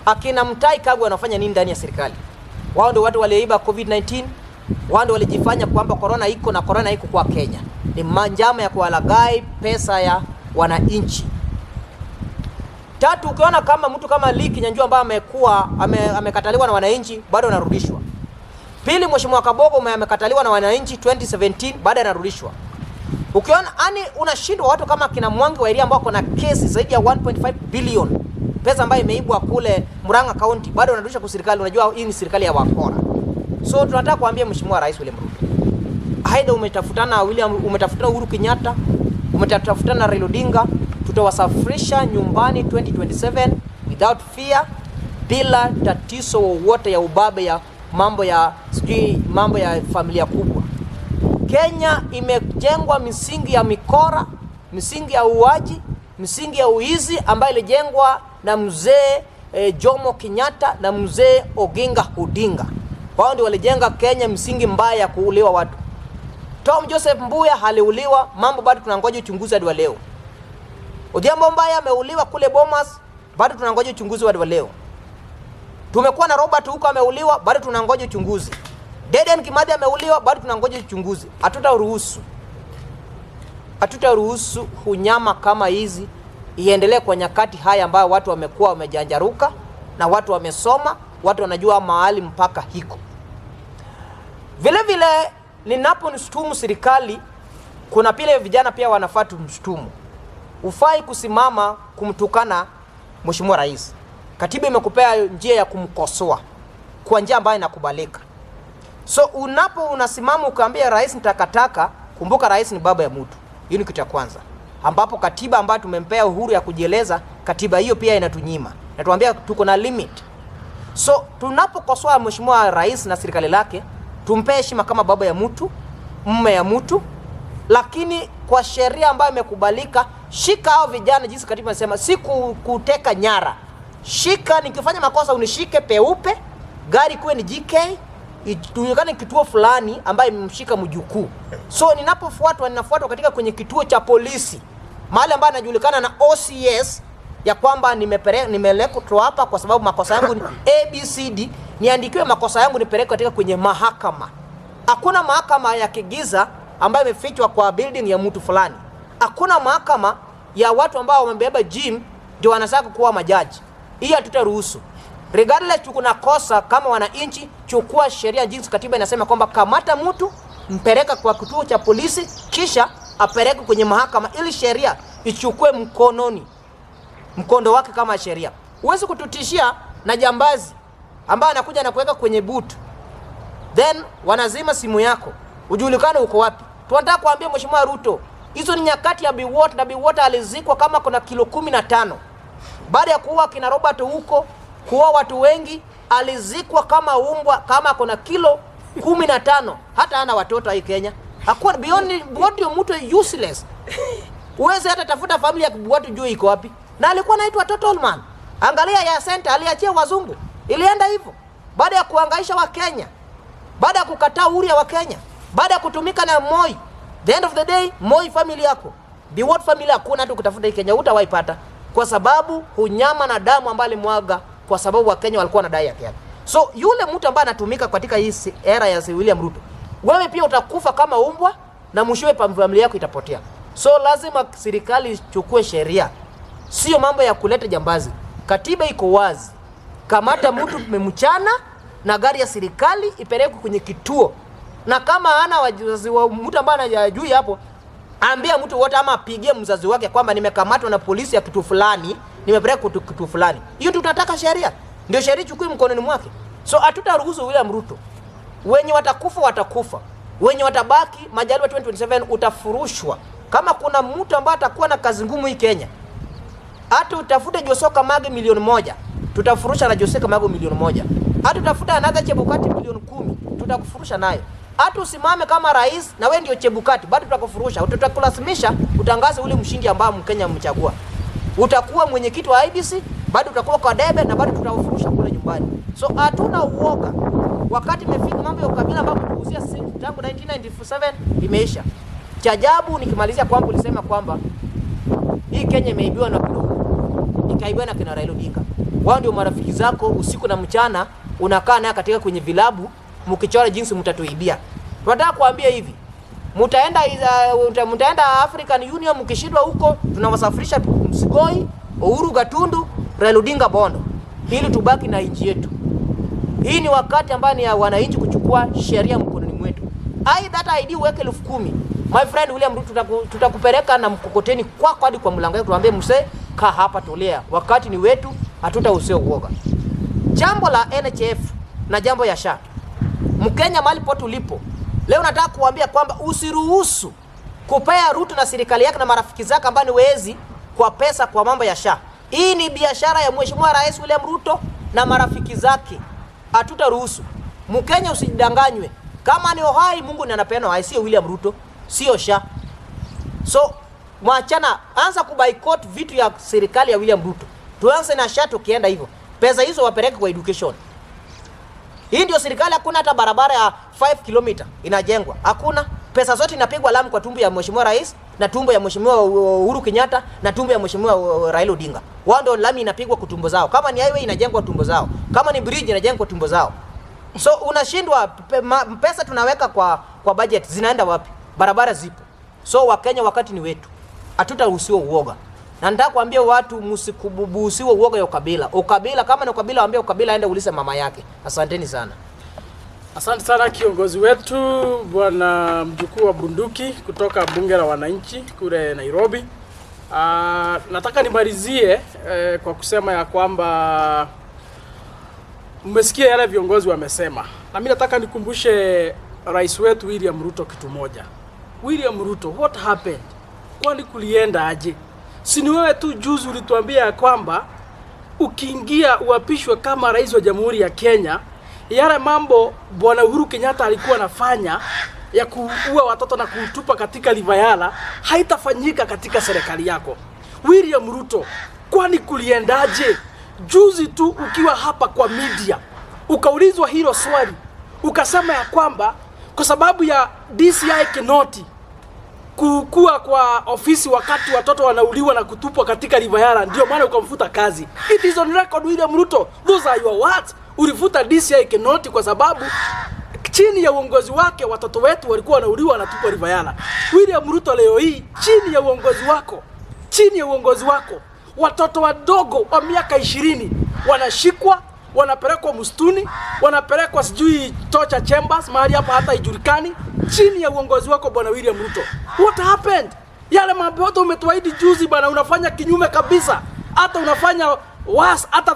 akina Mutahi Kagwe wanafanya nini ndani ya serikali? Wao ndio watu waliiba COVID-19, wao ndio walijifanya kwamba corona iko na corona iko kwa Kenya. Ni njama ya kuwalaghai pesa ya wananchi. Tatu, ukiona kama mtu kama Lee Kinyanjui ambaye amekataliwa na wananchi bado anarudishwa. Pili, Mheshimiwa Kabogo amekataliwa na wananchi 2017 bado anarudishwa. Ukiona yani unashindwa watu kama kina Mwangi wa Iria ambao kuna kesi zaidi ya 1.5 billion pesa ambayo imeibwa kule Murang'a County bado wanarudishwa kwa serikali. Unajua hii ni serikali ya wakora. So tunataka kuambia Mheshimiwa Rais William Ruto, aidha umetafutana William, umetafutana Uhuru Kenyatta, umetafutana Raila Odinga, tutawasafirisha nyumbani 2027 without fear, bila tatizo wowote ya ubabe ya mambo ya sijui mambo ya familia kubwa. Kenya imejengwa misingi ya mikora, misingi ya uuaji, misingi ya uizi ambayo ilijengwa na mzee Jomo Kenyatta na mzee Oginga Odinga. Wao ndio walijenga Kenya msingi mbaya ya kuuliwa watu. Tom Joseph Mbuya aliuliwa, mambo bado tunangoja uchunguzi hadi wa leo. Odhiambo Mbaya ameuliwa kule Bomas, bado tunangoja uchunguzi hadi wa leo. Tumekuwa na Robert huko ameuliwa, bado tunangoja uchunguzi. Dedan Kimathi ameuliwa, bado tunangoja uchunguzi. Hatutaruhusu unyama kama hizi iendelee kwa nyakati haya ambayo watu wamekuwa wamejanjaruka na watu wamesoma, watu wanajua mahali mpaka hiko. Vile vile ninaponishtumu serikali, kuna pile vijana pia wanafaa tumshtumu. Ufai kusimama kumtukana Mheshimiwa Rais. Katiba imekupea njia ya kumkosoa kwa njia ambayo inakubalika. So unapo unasimama ukaambia rais ni takataka, kumbuka rais ni baba ya mtu. Hiyo ni kitu ya kwanza. Ambapo katiba ambayo tumempea uhuru ya kujieleza, katiba hiyo pia inatunyima. Inatuambia tuko na limit. So tunapokosoa Mheshimiwa Rais na serikali lake, tumpe heshima kama baba ya mtu, mume ya mtu, lakini kwa sheria ambayo imekubalika, shika hao vijana jinsi katiba inasema, si kuteka nyara. Shika, nikifanya makosa unishike peupe, gari kuwe ni GK, tuonekane kituo fulani ambaye imemshika mjukuu. So ninapofuatwa, ninafuatwa katika kwenye kituo cha polisi, mahali ambapo anajulikana na OCS ya kwamba nimeletwa hapa kwa sababu makosa yangu ni ABCD, niandikiwe makosa yangu nipelekwe katika kwenye mahakama. Hakuna mahakama ya kigiza ambayo imefichwa kwa building ya mtu fulani. Hakuna mahakama ya watu ambao wamebeba gym ndio wanataka kuwa majaji. Hii hatutaruhusu. Regardless tuko na kosa kama wananchi, chukua sheria jinsi katiba inasema kwamba kamata mtu mpeleka kwa kituo cha polisi, kisha apeleke kwenye mahakama ili sheria ichukue mkononi mkondo wake kama sheria. Huwezi kututishia na jambazi ambaye anakuja na kuweka kwenye butu, then wanazima simu yako, ujulikane uko wapi. Tunataka kuambia Mheshimiwa Ruto, hizo ni nyakati ya Biwott, na Biwott alizikwa kama kuna kilo 15 baada ya kuua kina Robert huko, kuua watu wengi, alizikwa kama umbwa, kama kuna kilo 15. Hata ana watoto hii Kenya. Hakuwa beyond ndio mtu useless. Uweze hata tafuta familia ya Biwott juu iko wapi. Na alikuwa anaitwa Total Man. Angalia ya center aliachia wazungu. Ilienda hivyo. Baada ya kuhangaisha wa Kenya, baada ya kukataa uhuru wa Kenya, baada ya kutumika na Moi, the end of the day Moi family yako, Biwott family hakuna hata kutafuta hii Kenya hutawaipata, kwa sababu hunyama na damu ambayo alimwaga, kwa sababu Wakenya walikuwa wanadai haki yake. So yule mtu ambaye anatumika katika hii era ya William Ruto, wewe pia utakufa kama umbwa na mwishowe familia yako itapotea. So lazima serikali ichukue sheria, sio mambo ya kuleta jambazi. Katiba iko wazi, kamata mtu memchana na gari ya serikali ipelekwe kwenye kituo, na kama hana wazazi wa mtu ambaye anajui hapo, ambia mtu wote ama apigie mzazi wake kwamba nimekamatwa na polisi ya kitu fulani, nimepelekwa kitu fulani. Hiyo ndio tunataka sheria, ndio sheria ichukue mkononi mwake. So hatutaruhusu William Ruto. Wenye watakufa watakufa, wenye watabaki, majaliwa 2027 utafurushwa. Kama kuna mtu ambaye atakuwa na kazi ngumu hii Kenya, hata utafute Jose Kamage 1,000,000, tutafurusha na Jose Kamage 1,000,000. Hata utafuta another Chebukati 10,000,000, tutakufurusha nayo. Hata usimame kama rais na wewe ndio Chebukati, bado tutakufurusha. Tutakulazimisha utangaze ule mshindi ambao Mkenya mchagua. Utakuwa mwenyekiti wa IEBC, bado utakuwa kwa debe na bado tutakufurusha kule nyumbani. So hatuna uoga. Wakati imefika mambo ya ukabila ambapo tukuhusia tangu 1997 imeisha. Cha ajabu nikimalizia kwamba ulisema kwamba hii Kenya imeibiwa na kina Uhuru, ikaibiwa na kina Raila Odinga. Wao ndio marafiki zako, usiku na mchana unakaa naye katika kwenye vilabu mkichora jinsi mtatuibia. Tunataka kuambia hivi, mtaenda African Union, mkishindwa huko tunawasafirisha Msigoi, Uhuru Gatundu, Raila Odinga Bondo, ili tubaki na nchi yetu. Hii ni wakati ambao ni ya wananchi kuchukua sheria mkononi mwetu. Aidha hata ID uweke 10,000. My friend William Ruto, tutakupeleka na mkokoteni kwako hadi kwa mlango wako, tuambie mzee, kaa hapa, tulia. Wakati ni wetu, hatutahusiwa uoga. Jambo la NHIF na jambo ya SHA. Mkenya mahali pote ulipo, leo nataka kuambia kwamba usiruhusu kupea Ruto na serikali yake na marafiki zake ambao ni wezi kwa pesa kwa mambo ya SHA. Hii ni biashara ya Mheshimiwa Rais William Ruto na marafiki zake. Hatutaruhusu. Mkenya usidanganywe. Kama ni uhai, Mungu ndiye anapeana uhai, sio William Ruto, sio SHA. So mwachana, anza kuboycott vitu ya serikali ya William Ruto. Tuanze na SHA tukienda hivyo. Pesa hizo wapeleke kwa education. Hii ndio serikali, hakuna hata barabara ya 5 km inajengwa. Hakuna. Pesa zote inapigwa lami kwa tumbo ya Mheshimiwa Rais na tumbo ya Mheshimiwa Uhuru Kenyatta na tumbo ya Mheshimiwa Raila Odinga. Wao ndio lami inapigwa kwa tumbo zao. Kama ni highway inajengwa tumbo zao. Kama ni bridge inajengwa tumbo zao. So unashindwa pesa tunaweka kwa budget zinaenda wapi? Barabara zipo. So Wakenya, wakati ni wetu. Hatutaruhusiwa uoga. Na nataka kuambia watu msikububusiwe uoga ya ukabila. Ukabila kama ni ukabila, waambie ukabila aende ulize mama yake. Asanteni sana. Asante sana kiongozi wetu Bwana Mjukuu wa Bunduki kutoka Bunge la Wananchi kule Nairobi. Nataka nimalizie kwa kusema ya kwamba mmesikia yale viongozi wamesema, na mimi nataka nikumbushe rais wetu William Ruto kitu moja. William Ruto, what happened? Kwani kulienda aje? Si ni wewe tu juzi ulituambia ya kwamba ukiingia uapishwe kama rais wa Jamhuri ya Kenya, yale mambo Bwana Uhuru Kenyatta alikuwa anafanya ya kuua watoto na kutupa katika River Yala haitafanyika katika serikali yako. William Ruto, kwani kuliendaje? Juzi tu ukiwa hapa kwa media ukaulizwa hilo swali, ukasema ya kwamba kwa sababu ya DCI Kinoti kukua kwa ofisi wakati watoto wanauliwa na kutupwa katika River Yala, ndio maana ukamfuta kazi. It is on record, William Ruto. Those are your words. Ulifuta DCI Kinoti kwa sababu chini ya uongozi wake watoto wetu walikuwa wanauliwa wanatupwa River Yala. William Ruto, leo hii chini ya uongozi wako, chini ya uongozi wako watoto wadogo wa miaka 20 wanashikwa, Wanapelekwa msituni, wanapelekwa sijui torture chambers, mahali hapa hata ijulikani, chini ya uongozi wako, Bwana William Ruto. What happened? Yale mambo yote umetuahidi juzi, bwana, unafanya kinyume kabisa. Hata unafanya worse hata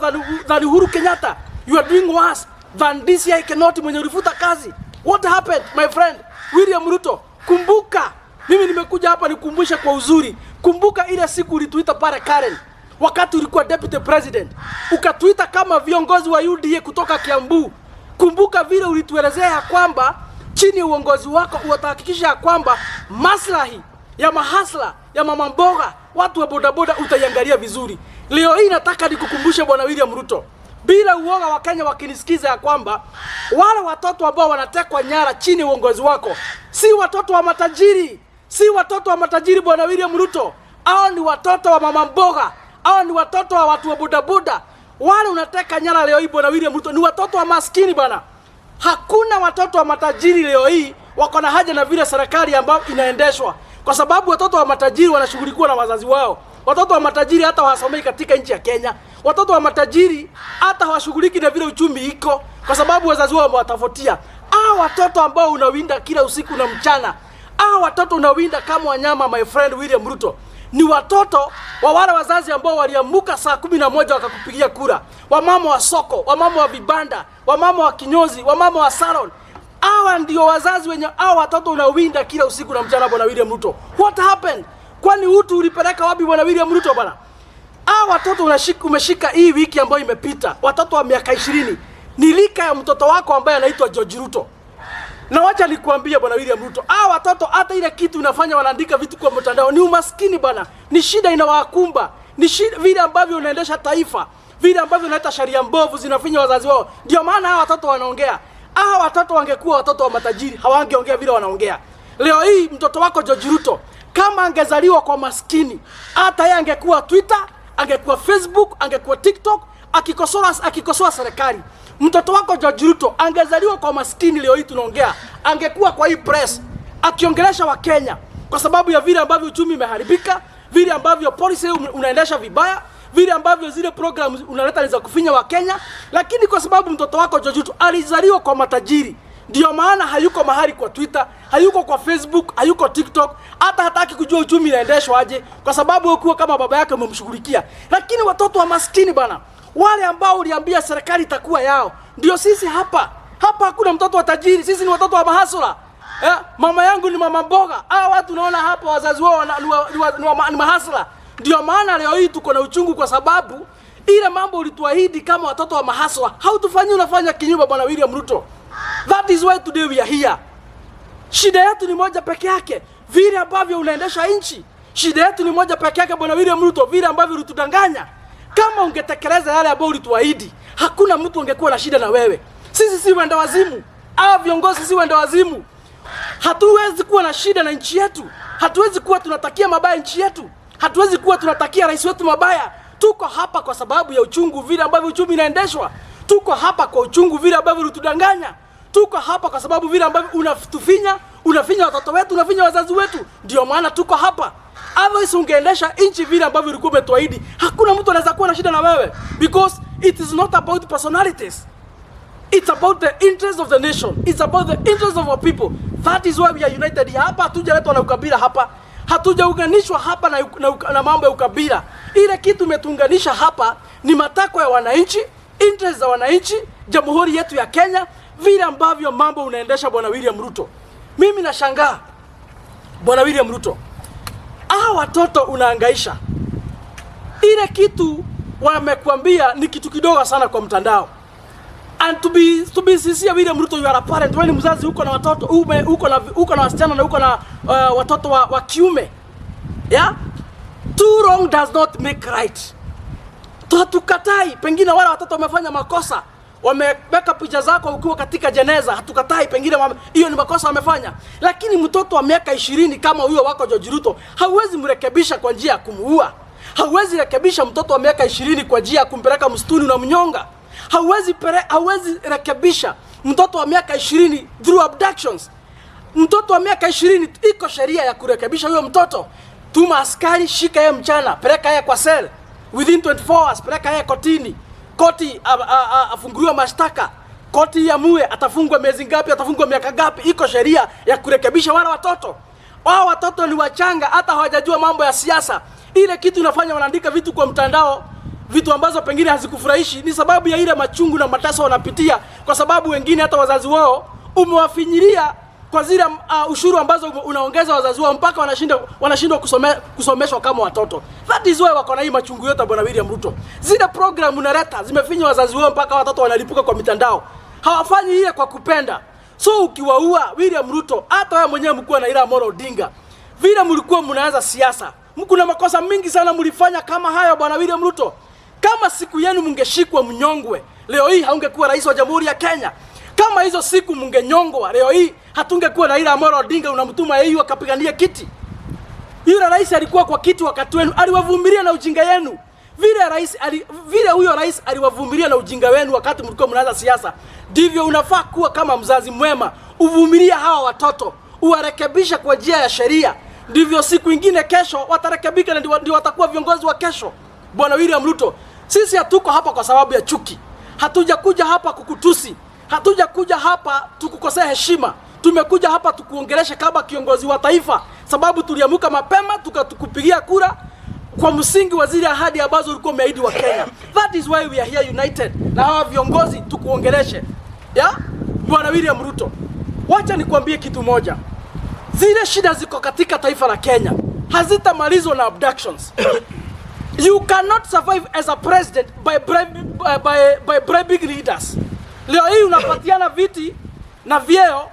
than Uhuru Kenyatta. You are doing worse than DCI Kinoti mwenye ulifuta kazi. What happened, my friend William Ruto? Kumbuka, mimi nimekuja hapa nikumbushe kwa uzuri. Kumbuka ile siku ulituita pale Karen wakati ulikuwa deputy president, ukatuita kama viongozi wa UDA kutoka Kiambu. Kumbuka vile ulituelezea ya kwamba chini ya uongozi wako utahakikisha ya kwamba maslahi ya mahasla, ya mama mboga, watu wa bodaboda utaiangalia vizuri. Leo hii nataka nikukumbushe, Bwana William Ruto, bila uoga, Wakenya wakinisikiza, ya kwamba wale watoto ambao wanatekwa nyara chini ya uongozi wako si watoto wa matajiri, si watoto wa matajiri, Bwana William Ruto. Hao ni watoto wa mama mboga, hao ni watoto wa watu wa bodaboda. Wale unateka nyara leo hii, Bwana William Ruto, ni watoto wa maskini, bwana. Hakuna watoto wa matajiri leo hii wako na haja na vile serikali ambayo inaendeshwa, kwa sababu watoto wa matajiri wanashughulikiwa na wazazi wao. Watoto wa matajiri hata hawasomei katika nchi ya Kenya. Watoto wa matajiri hata hawashughuliki na vile uchumi iko, kwa sababu wazazi wao wamewatafutia. Hao watoto ambao unawinda kila usiku na mchana, hao watoto unawinda kama wanyama, my friend William Ruto, ni watoto wa wale wazazi ambao waliamuka saa 11 wakakupigia kura, wamama wa soko, wamama wa vibanda, wamama wa kinyozi, wamama wa salon. Hawa ndio wazazi wenye hawa watoto unawinda kila usiku na mchana, Bwana William Ruto. What happened? Kwani utu ulipeleka wapi, Bwana William Ruto, bwana? Hawa watoto umeshika hii wiki ambayo imepita, watoto wa miaka 20 ni rika ya mtoto wako ambaye anaitwa George Ruto. Na wacha nikuambie, Bwana William Ruto, hawa watoto hata ile kitu inafanya wanaandika vitu kwa mtandao ni umaskini, bwana, ni shida inawakumba, ni shida vile ambavyo unaendesha taifa, vile ambavyo unaleta sheria mbovu zinafinya wazazi wao. Ndio maana hawa watoto wanaongea. Hawa watoto wangekuwa watoto wa matajiri hawangeongea vile wanaongea. Leo hii mtoto wako George Ruto kama angezaliwa kwa maskini, hata yeye angekuwa Twitter, angekuwa Facebook, angekuwa TikTok akikosoa serikali. Mtoto wako George Ruto angezaliwa kwa maskini, leo hii tunaongea, angekuwa kwa hii press akiongelesha Wakenya kwa sababu ya vile ambavyo uchumi imeharibika, vile ambavyo policy unaendesha vibaya, vile ambavyo zile programs unaleta ni za kufinya Wakenya. Lakini kwa sababu mtoto wako George Ruto alizaliwa kwa matajiri, ndio maana hayuko mahali kwa Twitter, hayuko kwa Facebook, hayuko TikTok, hata hataki kujua uchumi inaendeshwa aje, kwa sababu ukiwa kama baba yake umemshughulikia. Lakini watoto wa maskini, bana, wale ambao uliambia serikali itakuwa yao, ndio sisi hapa. Hapa hakuna mtoto wa tajiri, sisi ni watoto wa mahasla. Mama yangu ni mama mboga. Hawa watu unaona hapa wazazi wao ni mahasla. Ndio maana leo hii tuko na uchungu, kwa sababu ile mambo ulituahidi kama watoto wa mahasla hautufanyi, unafanya kinyume, Bwana William Ruto. That is why today we are here. Shida yetu ni moja peke yake, vile ambavyo unaendesha nchi. Shida yetu ni moja peke yake, Bwana William Ruto, vile ambavyo ulitudanganya. Kama ungetekeleza yale ambayo ulituahidi, hakuna mtu angekuwa na shida na wewe. Sisi si wenda wazimu, hawa viongozi si wenda wazimu. Hatuwezi kuwa na shida na nchi yetu, hatuwezi kuwa tunatakia mabaya nchi yetu, hatuwezi kuwa tunatakia rais wetu mabaya. Tuko hapa kwa sababu ya uchungu vile ambavyo uchumi inaendeshwa. Tuko hapa kwa uchungu vile ambavyo ulitudanganya. Tuko hapa kwa sababu vile ambavyo unatufinya, unafinya watoto wetu, unafinya wazazi wetu. Ndio maana tuko hapa. Otherwise ungeendesha nchi vile ambavyo ulikuwa umetuahidi, hakuna mtu anaweza kuwa na shida na wewe, because it is not about personalities. It's about the interest of the nation. It's about the interest of our people. That is why we are united here. Hapa hatujaletwa na ukabila hapa. Hatujaunganishwa hapa na mambo ya ukabila. Ile kitu imetuunganisha hapa ni matakwa ya wananchi, interest za wananchi, jamhuri yetu ya Kenya, vile ambavyo mambo unaendesha, Bwana William Ruto. Mimi nashangaa, Bwana William Ruto, hawa watoto unahangaisha. Ile kitu wamekuambia ni kitu kidogo sana kwa mtandao. And to be sincere, William Ruto, you are a parent. Wewe ni mzazi, uko na watoto, uko na wasichana na uko na watoto wa kiume. Yeah? Two wrong does not make right. Hatukatai, pengine wale watoto wamefanya makosa, wameweka picha zako ukiwa katika jeneza, hatukatai, pengine hiyo ni makosa wamefanya, lakini mtoto wa miaka 20 kama huyo wako George Ruto hauwezi mrekebisha kwa njia ya kumuua. Hauwezi rekebisha mtoto wa miaka 20 kwa njia ya kumpeleka msituni na mnyonga. Hauwezi rekebisha mtoto wa miaka 20 through abductions. Mtoto wa miaka 20, iko sheria ya kurekebisha huyo mtoto. Tuma askari, shika yeye mchana, peleka yeye kwa cell within 24 hours, peleka yeye kotini. Koti afunguliwe mashtaka, koti iamue atafungwa miezi ngapi, atafungwa miaka ngapi. Iko sheria ya kurekebisha wale watoto. Wao watoto ni wachanga, hata hawajajua mambo ya siasa. Ile kitu inafanya wanaandika vitu kwa mtandao, vitu ambazo pengine hazikufurahishi, ni sababu ya ile machungu na mateso wanapitia, kwa sababu wengine hata wazazi wao umewafinyilia kwa zile ushuru ambazo unaongeza wazazi wao mpaka wanashindwa kusomeshwa kama watoto. That is why wako na hii machungu yote, Bwana William Ruto. Zile program unaleta zimefinya wazazi wao mpaka watoto wanalipuka kwa mitandao. Hawafanyi ile kwa kupenda. So ukiwaua William Ruto, hata wewe mwenyewe mkuwa na Raila Amolo Odinga, vile mlikuwa mnaanza siasa, kuna makosa mingi sana mlifanya kama hayo, Bwana William Ruto. Kama siku yenu mngeshikwa mnyongwe, leo hii haungekuwa rais wa Jamhuri ya Kenya. Kama hizo siku mngenyongwa, leo hii hatungekuwa na Raila Amolo Odinga unamtuma yeye akapigania kiti. Yule rais alikuwa kwa kiti wakati wenu, aliwavumilia na ujinga yenu. Vile huyo rais aliwavumilia na ujinga wenu wakati mlikuwa mnaanza siasa, ndivyo unafaa kuwa kama mzazi mwema, uvumilie hawa watoto, uwarekebishe kwa njia ya sheria, ndivyo siku ingine kesho watarekebika na ndio watakuwa viongozi wa kesho. Bwana William Ruto, sisi hatuko hapa kwa sababu ya chuki, hatujakuja hapa kukutusi, hatujakuja hapa tukukosea heshima. Tumekuja hapa tukuongeleshe kama kiongozi wa taifa, sababu tuliamuka mapema tukatukupigia kura kwa msingi wa zile ahadi ambazo ulikuwa umeahidi wa Kenya. That is why we are here united na hawa viongozi tukuongeleshe. Ya? Bwana William Ruto, wacha nikwambie kitu moja. Zile shida ziko katika taifa la Kenya hazitamalizwa na abductions. You cannot survive as a president by bribing leaders. Leo hii unapatiana viti na vyeo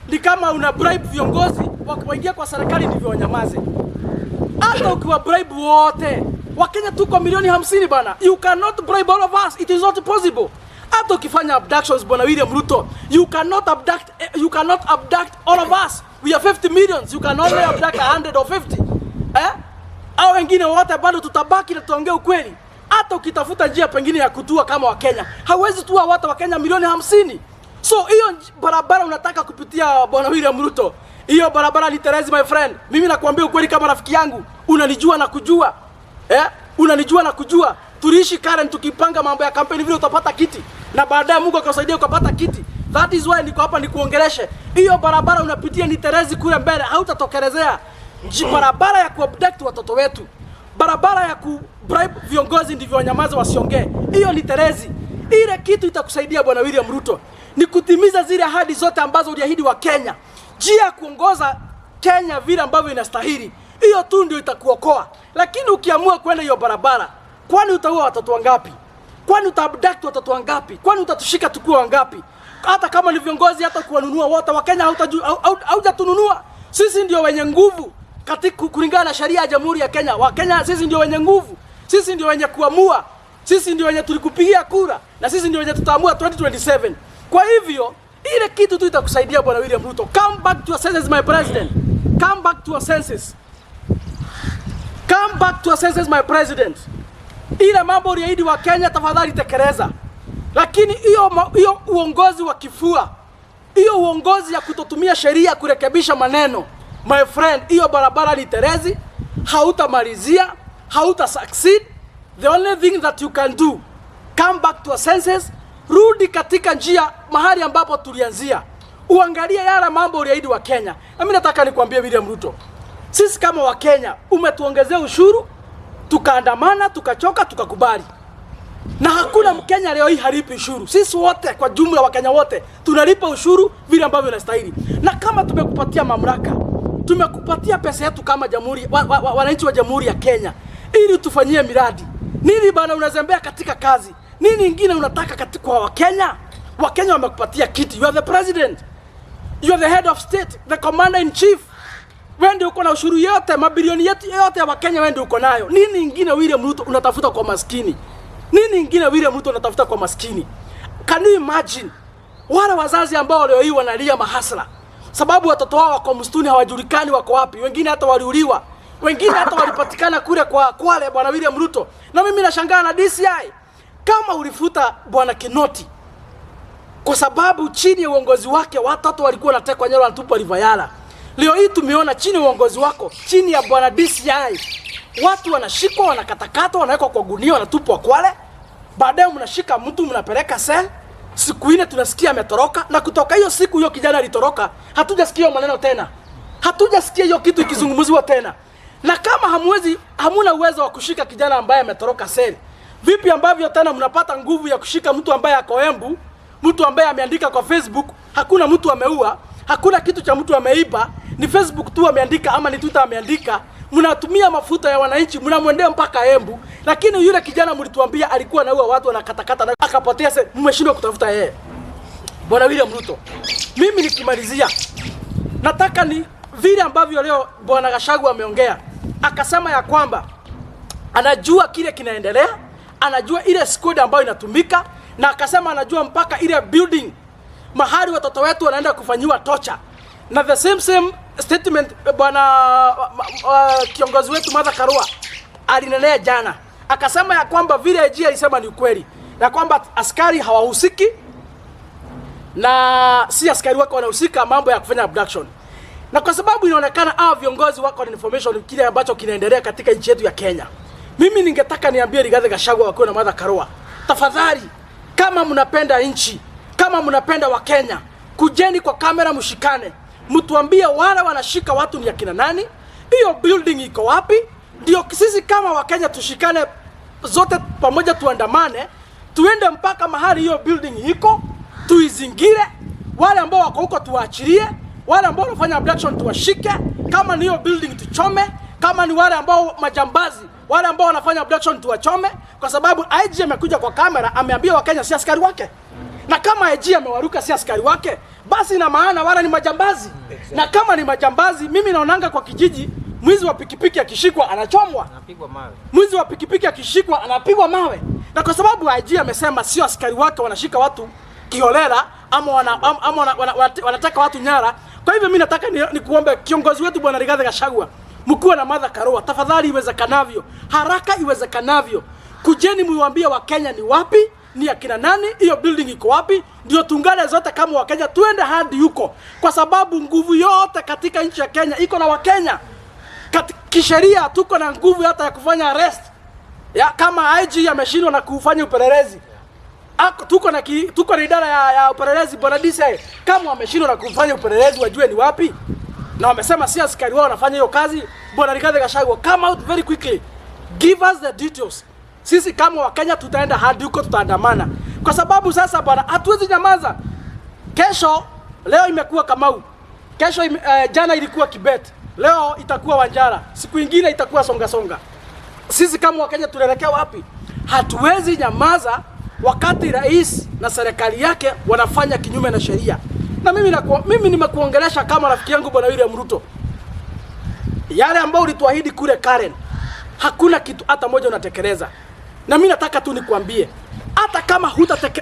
ni kama una bribe viongozi waingia kwa serikali ndivyo wanyamaze. Hata ukiwa bribe wote, Wakenya tuko milioni 50, bana. You cannot bribe all of us. It is not possible. Hata ukifanya abductions, Bwana William Ruto, you cannot abduct all of us. We are 50 millions. You can only abduct 100 or 50. Eh? Au wengine wote bado tutabaki na tuongee ukweli. Hata ukitafuta njia pengine ya kutua kama Wakenya, hauwezi tua wote Wakenya milioni 50. So hiyo barabara unataka kupitia, Bwana William Ruto, hiyo barabara ni telezi, my friend. Mimi nakuambia ukweli kama rafiki yangu, unanijua na kujua. Eh? Unanijua na kujua. Tuliishi Karen tukipanga mambo ya kampeni vile utapata kiti na baadaye Mungu akasaidia ukapata kiti. That is why niko hapa nikuongeleshe. Hiyo barabara unapitia ni telezi kule mbele, hautatokelezea. Barabara ya kuabduct watoto wetu, barabara ya ku bribe viongozi ndivyo wanyamaze wasiongee, hiyo ni telezi. Ile kitu itakusaidia, Bwana William Ruto, ni kutimiza zile ahadi zote ambazo uliahidi wa Kenya, njia ya kuongoza Kenya vile ambavyo inastahili. Hiyo tu ndio itakuokoa. Lakini ukiamua kwenda hiyo barabara, kwani utaua watoto wangapi? Kwani utaabduct watoto wangapi? Kwani utatushika tukiwa wangapi? Hata kama ni viongozi, hata kuwanunua wote Wakenya haujatununua. Sisi ndio wenye nguvu katika kulingana na sheria ya Jamhuri ya Kenya. Wakenya sisi ndio wenye nguvu, sisi ndio wenye kuamua, sisi ndio wenye tulikupigia kura na sisi ndio wenye tutaamua 2027. Kwa hivyo ile kitu tu itakusaidia, Bwana William Ruto, come back to your senses, my president, come back to your senses, come back to your senses, my president. Ile mambo uliahidi wa Kenya, tafadhali tekeleza. Lakini hiyo uongozi wa kifua, hiyo uongozi ya kutotumia sheria kurekebisha maneno, my friend, hiyo barabara ni telezi, hautamalizia, hauta succeed. The only thing that you can do, come back to your senses, rudi katika njia mahali ambapo tulianzia, uangalie yale mambo uliahidi wa Kenya. Na mimi nataka nikwambie, William Ruto, sisi kama Wakenya umetuongezea ushuru, tukaandamana, tukachoka, tukakubali na hakuna Mkenya leo hii halipi ushuru. Sisi wote kwa jumla, Wakenya wote tunalipa ushuru vile ambavyo inastahili, na kama tumekupatia mamlaka, tumekupatia pesa yetu kama jamhuri wananchi wa Jamhuri ya Kenya ili tufanyie miradi. Nini bana unazembea katika kazi? Nini ingine unataka katika kwa Wakenya? Wakenya wamekupatia kiti. You are the president. You are the head of state, the commander in chief. Wewe ndio uko na ushuru yote, mabilioni yetu yote ya Wakenya wewe ndio uko nayo. Nini ingine, William Ruto, unatafuta kwa maskini? Nini ingine, William Ruto, unatafuta kwa maskini? Can you imagine wale wazazi ambao leo hii wanalia mahasla sababu watoto wao wako msituni, hawajulikani wako wapi, wengine hata waliuliwa, wengine hata walipatikana kule kwa Kwale, Bwana William Ruto. Na mimi nashangaa na DCI, kama ulifuta Bwana Kinoti kwa sababu chini ya uongozi wake watoto walikuwa wanatekwa nyara, wanatupwa River Yala. Leo hii tumeona chini ya uongozi wako, chini ya bwana DCI, watu wanashikwa, wanakatakatwa, wanawekwa kwa gunia, wanatupwa Kwale. Baadaye mnashika mtu mnapeleka cell, siku 4 tunasikia ametoroka, na kutoka hiyo siku hiyo kijana alitoroka, hatujasikia hiyo maneno tena, hatujasikia hiyo kitu ikizungumziwa tena. Na kama hamwezi, hamuna uwezo wa kushika kijana ambaye ametoroka cell, vipi ambavyo tena mnapata nguvu ya kushika mtu ambaye ako Embu, mtu ambaye ameandika kwa Facebook, hakuna mtu ameua, hakuna kitu cha mtu ameiba, ni Facebook tu ameandika ama ni Twitter ameandika. Mnatumia mafuta ya wananchi, mnamwendea mpaka Embu, lakini yule kijana mlituambia alikuwa anaua watu anakatakata na akapotea, sasa mmeshindwa kutafuta yeye. Bwana William Ruto, mimi nikimalizia, nataka ni vile ambavyo leo Bwana Gachagua ameongea, akasema ya kwamba anajua kile kinaendelea, anajua ile squad ambayo inatumika, na akasema anajua mpaka ile building mahali watoto wetu wanaenda kufanyiwa torture. Na the same same statement bwana kiongozi wetu Martha Karua alinenea jana, akasema ya kwamba vile IG alisema ni ukweli, ya kwamba askari hawahusiki na si askari wako wanahusika mambo ya kufanya abduction. Na kwa sababu inaonekana hawa viongozi wako na information kile ambacho kinaendelea katika nchi yetu ya Kenya, mimi ningetaka niambie Rigathi Gachagua wakiwa na Martha Karua, tafadhali, kama mnapenda nchi, kama mnapenda Wakenya, kujeni kwa kamera, mshikane, mtuambie wale wanashika watu ni akina nani, hiyo building iko wapi, ndio sisi kama Wakenya tushikane zote pamoja, tuandamane, tuende mpaka mahali hiyo building iko, tuizingire, wale ambao wako huko tuwaachilie, wale ambao wanafanya abduction tuwashike, kama ni hiyo building tuchome, kama ni wale ambao majambazi, wale ambao wanafanya abduction tuwachome, kwa sababu IG amekuja kwa kamera ameambia Wakenya si askari wake, na kama IG amewaruka si askari wake, basi ina maana wale ni majambazi. Na kama ni majambazi, mimi naonanga kwa kijiji, mwizi wa pikipiki akishikwa anachomwa, Anapigwa mawe. Mwizi wa pikipiki akishikwa anapigwa mawe. Na kwa sababu IG amesema sio askari wake wanashika watu kiholela ama wanateka watu nyara. Kwa hivyo mimi nataka ni kuombe kiongozi wetu Bwana Rigathi Gachagua, mkiwa na Martha Karua, tafadhali iwezekanavyo, haraka iwezekanavyo, kujeni muwaambie Wakenya ni wapi, ni akina nani, hiyo building iko wapi, ndio tuungane zote kama Wakenya tuende hadi huko, kwa sababu nguvu yote katika nchi ya Kenya iko na Wakenya. Kisheria tuko na nguvu hata ya kufanya arrest ya, kama IG ameshindwa na kufanya upelelezi. Tuko na idara ya upelelezi, bwana DCI, kama wameshindwa na kufanya upelelezi wajue ni wapi, na wamesema si askari wao wanafanya hiyo kazi. Bwana Rigathi Gachagua, come out very quickly, give us the details. Sisi kama Wakenya tutaenda hadi huko, tutaandamana, kwa sababu sasa bwana, hatuwezi nyamaza. Kesho, leo imekuwa Kamau, kesho jana ilikuwa Kibet, leo itakuwa Wanjara, siku ingine itakuwa Songa Songa. Sisi kama Wakenya tunaelekea wapi? Hatuwezi nyamaza wakati rais na serikali yake wanafanya kinyume na sheria. Na mimi nimekuongelesha kama rafiki yangu Bwana William Ruto, yale ambayo ulituahidi kule Karen, hakuna kitu hata moja unatekeleza. Na mimi nataka tu nikuambie, hata kama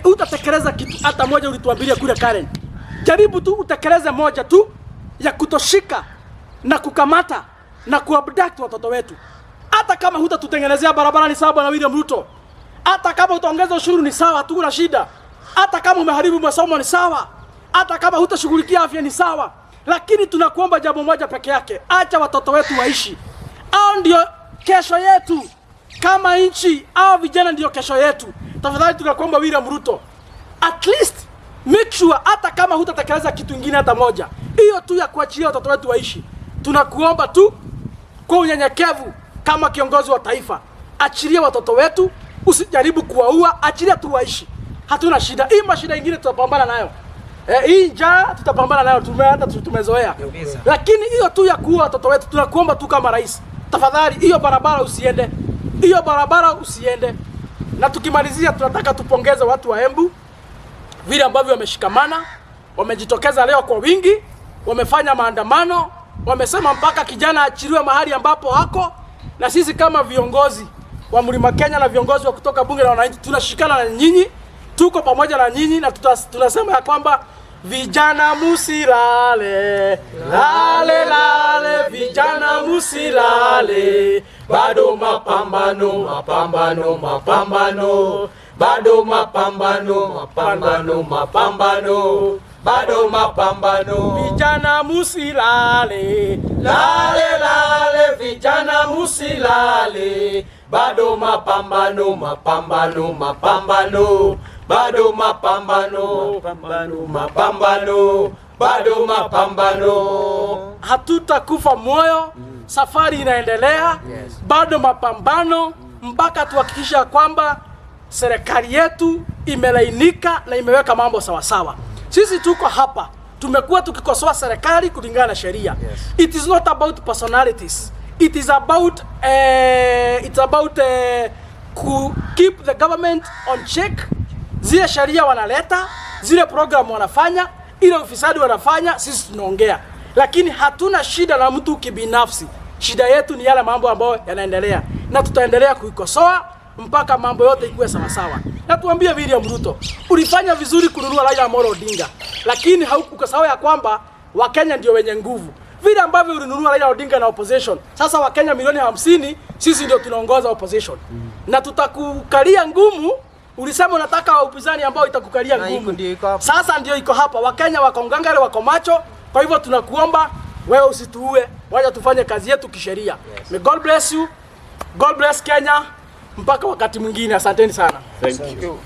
hutatekeleza kitu hata moja ulituambia kule Karen, jaribu tu utekeleze moja tu ya kutoshika na kukamata na kuabduct watoto wetu. Hata kama hutatutengenezea barabara ni sawa, Bwana William Ruto. Hata kama utaongeza ushuru ni sawa, hatuna shida. Hata kama umeharibu masomo ni sawa. Hata kama hutashughulikia afya ni sawa. Lakini tunakuomba jambo moja peke yake, acha watoto wetu waishi. Hao ndio kesho yetu kama nchi, hao vijana ndio kesho yetu. Tafadhali tunakuomba William Ruto, at least make sure, hata kama hutatekeleza kitu ingine hata moja, hiyo tu ya kuachilia watoto wetu waishi, tunakuomba tu kwa unyenyekevu kama kiongozi wa taifa, achilia watoto wetu, usijaribu kuwaua, achilia tu waishi. Hatuna shida. Hii mashida ingine tutapambana nayo. Hii njaa tutapambana nayo, hata tumezoea. Kabisa. Lakini hiyo tu ya kuua watoto wetu, tunakuomba tu kama rais, tafadhali hiyo barabara usiende, hiyo barabara usiende. Na tukimalizia, tunataka tupongeze watu wa Embu vile ambavyo wameshikamana, wamejitokeza leo kwa wingi, wamefanya maandamano, wamesema mpaka kijana aachiliwe mahali ambapo hako. Na sisi kama viongozi wa Mlima Kenya na viongozi wa kutoka bunge la wananchi tunashikana na nyinyi, tuko pamoja na nyinyi na tunasema ya kwamba vijana musilale, lale lale, vijana musilale, bado mapambano, mapambano, mapambano, bado mapambano, mapambano, mapambano. Bado mapambano. Vijana musilale, Lale lale, vijana musilale, bado mapambano, mapambano, mapambano, bado mapambano, mapambano, mapambano, bado mapambano. Hatutakufa moyo, safari inaendelea. Bado mapambano mpaka tuhakikisha kwamba serikali yetu imelainika na imeweka mambo sawasawa. Sisi tuko hapa, tumekuwa tukikosoa serikali kulingana na sheria. It is not about personalities. It is about it's about ku keep the government on check. Zile sheria wanaleta, zile program wanafanya, ile ufisadi wanafanya, sisi tunaongea, lakini hatuna shida na mtu kibinafsi. Shida yetu ni yale mambo ambayo yanaendelea, na tutaendelea kuikosoa mpaka mambo yote ikuwe sawasawa. Na tuambie William Ruto, ulifanya vizuri kununua Raila Amolo Odinga, lakini haukusahau ya kwamba Wakenya ndio wenye nguvu. Vile ambavyo ulinunua Raila Odinga na opposition, sasa Wakenya milioni 50 sisi ndio tunaongoza opposition na tutakukalia ngumu. Ulisema unataka upinzani ambao itakukalia Na iko ngumu. ndio iko hapa. Sasa ndio iko hapa. Wakenya wako ngangare, wako macho. Kwa hivyo tunakuomba wewe usituue, wacha tufanye kazi yetu kisheria. May God bless you. God bless Kenya. Mpaka wakati mwingine, asanteni sana. Thank you.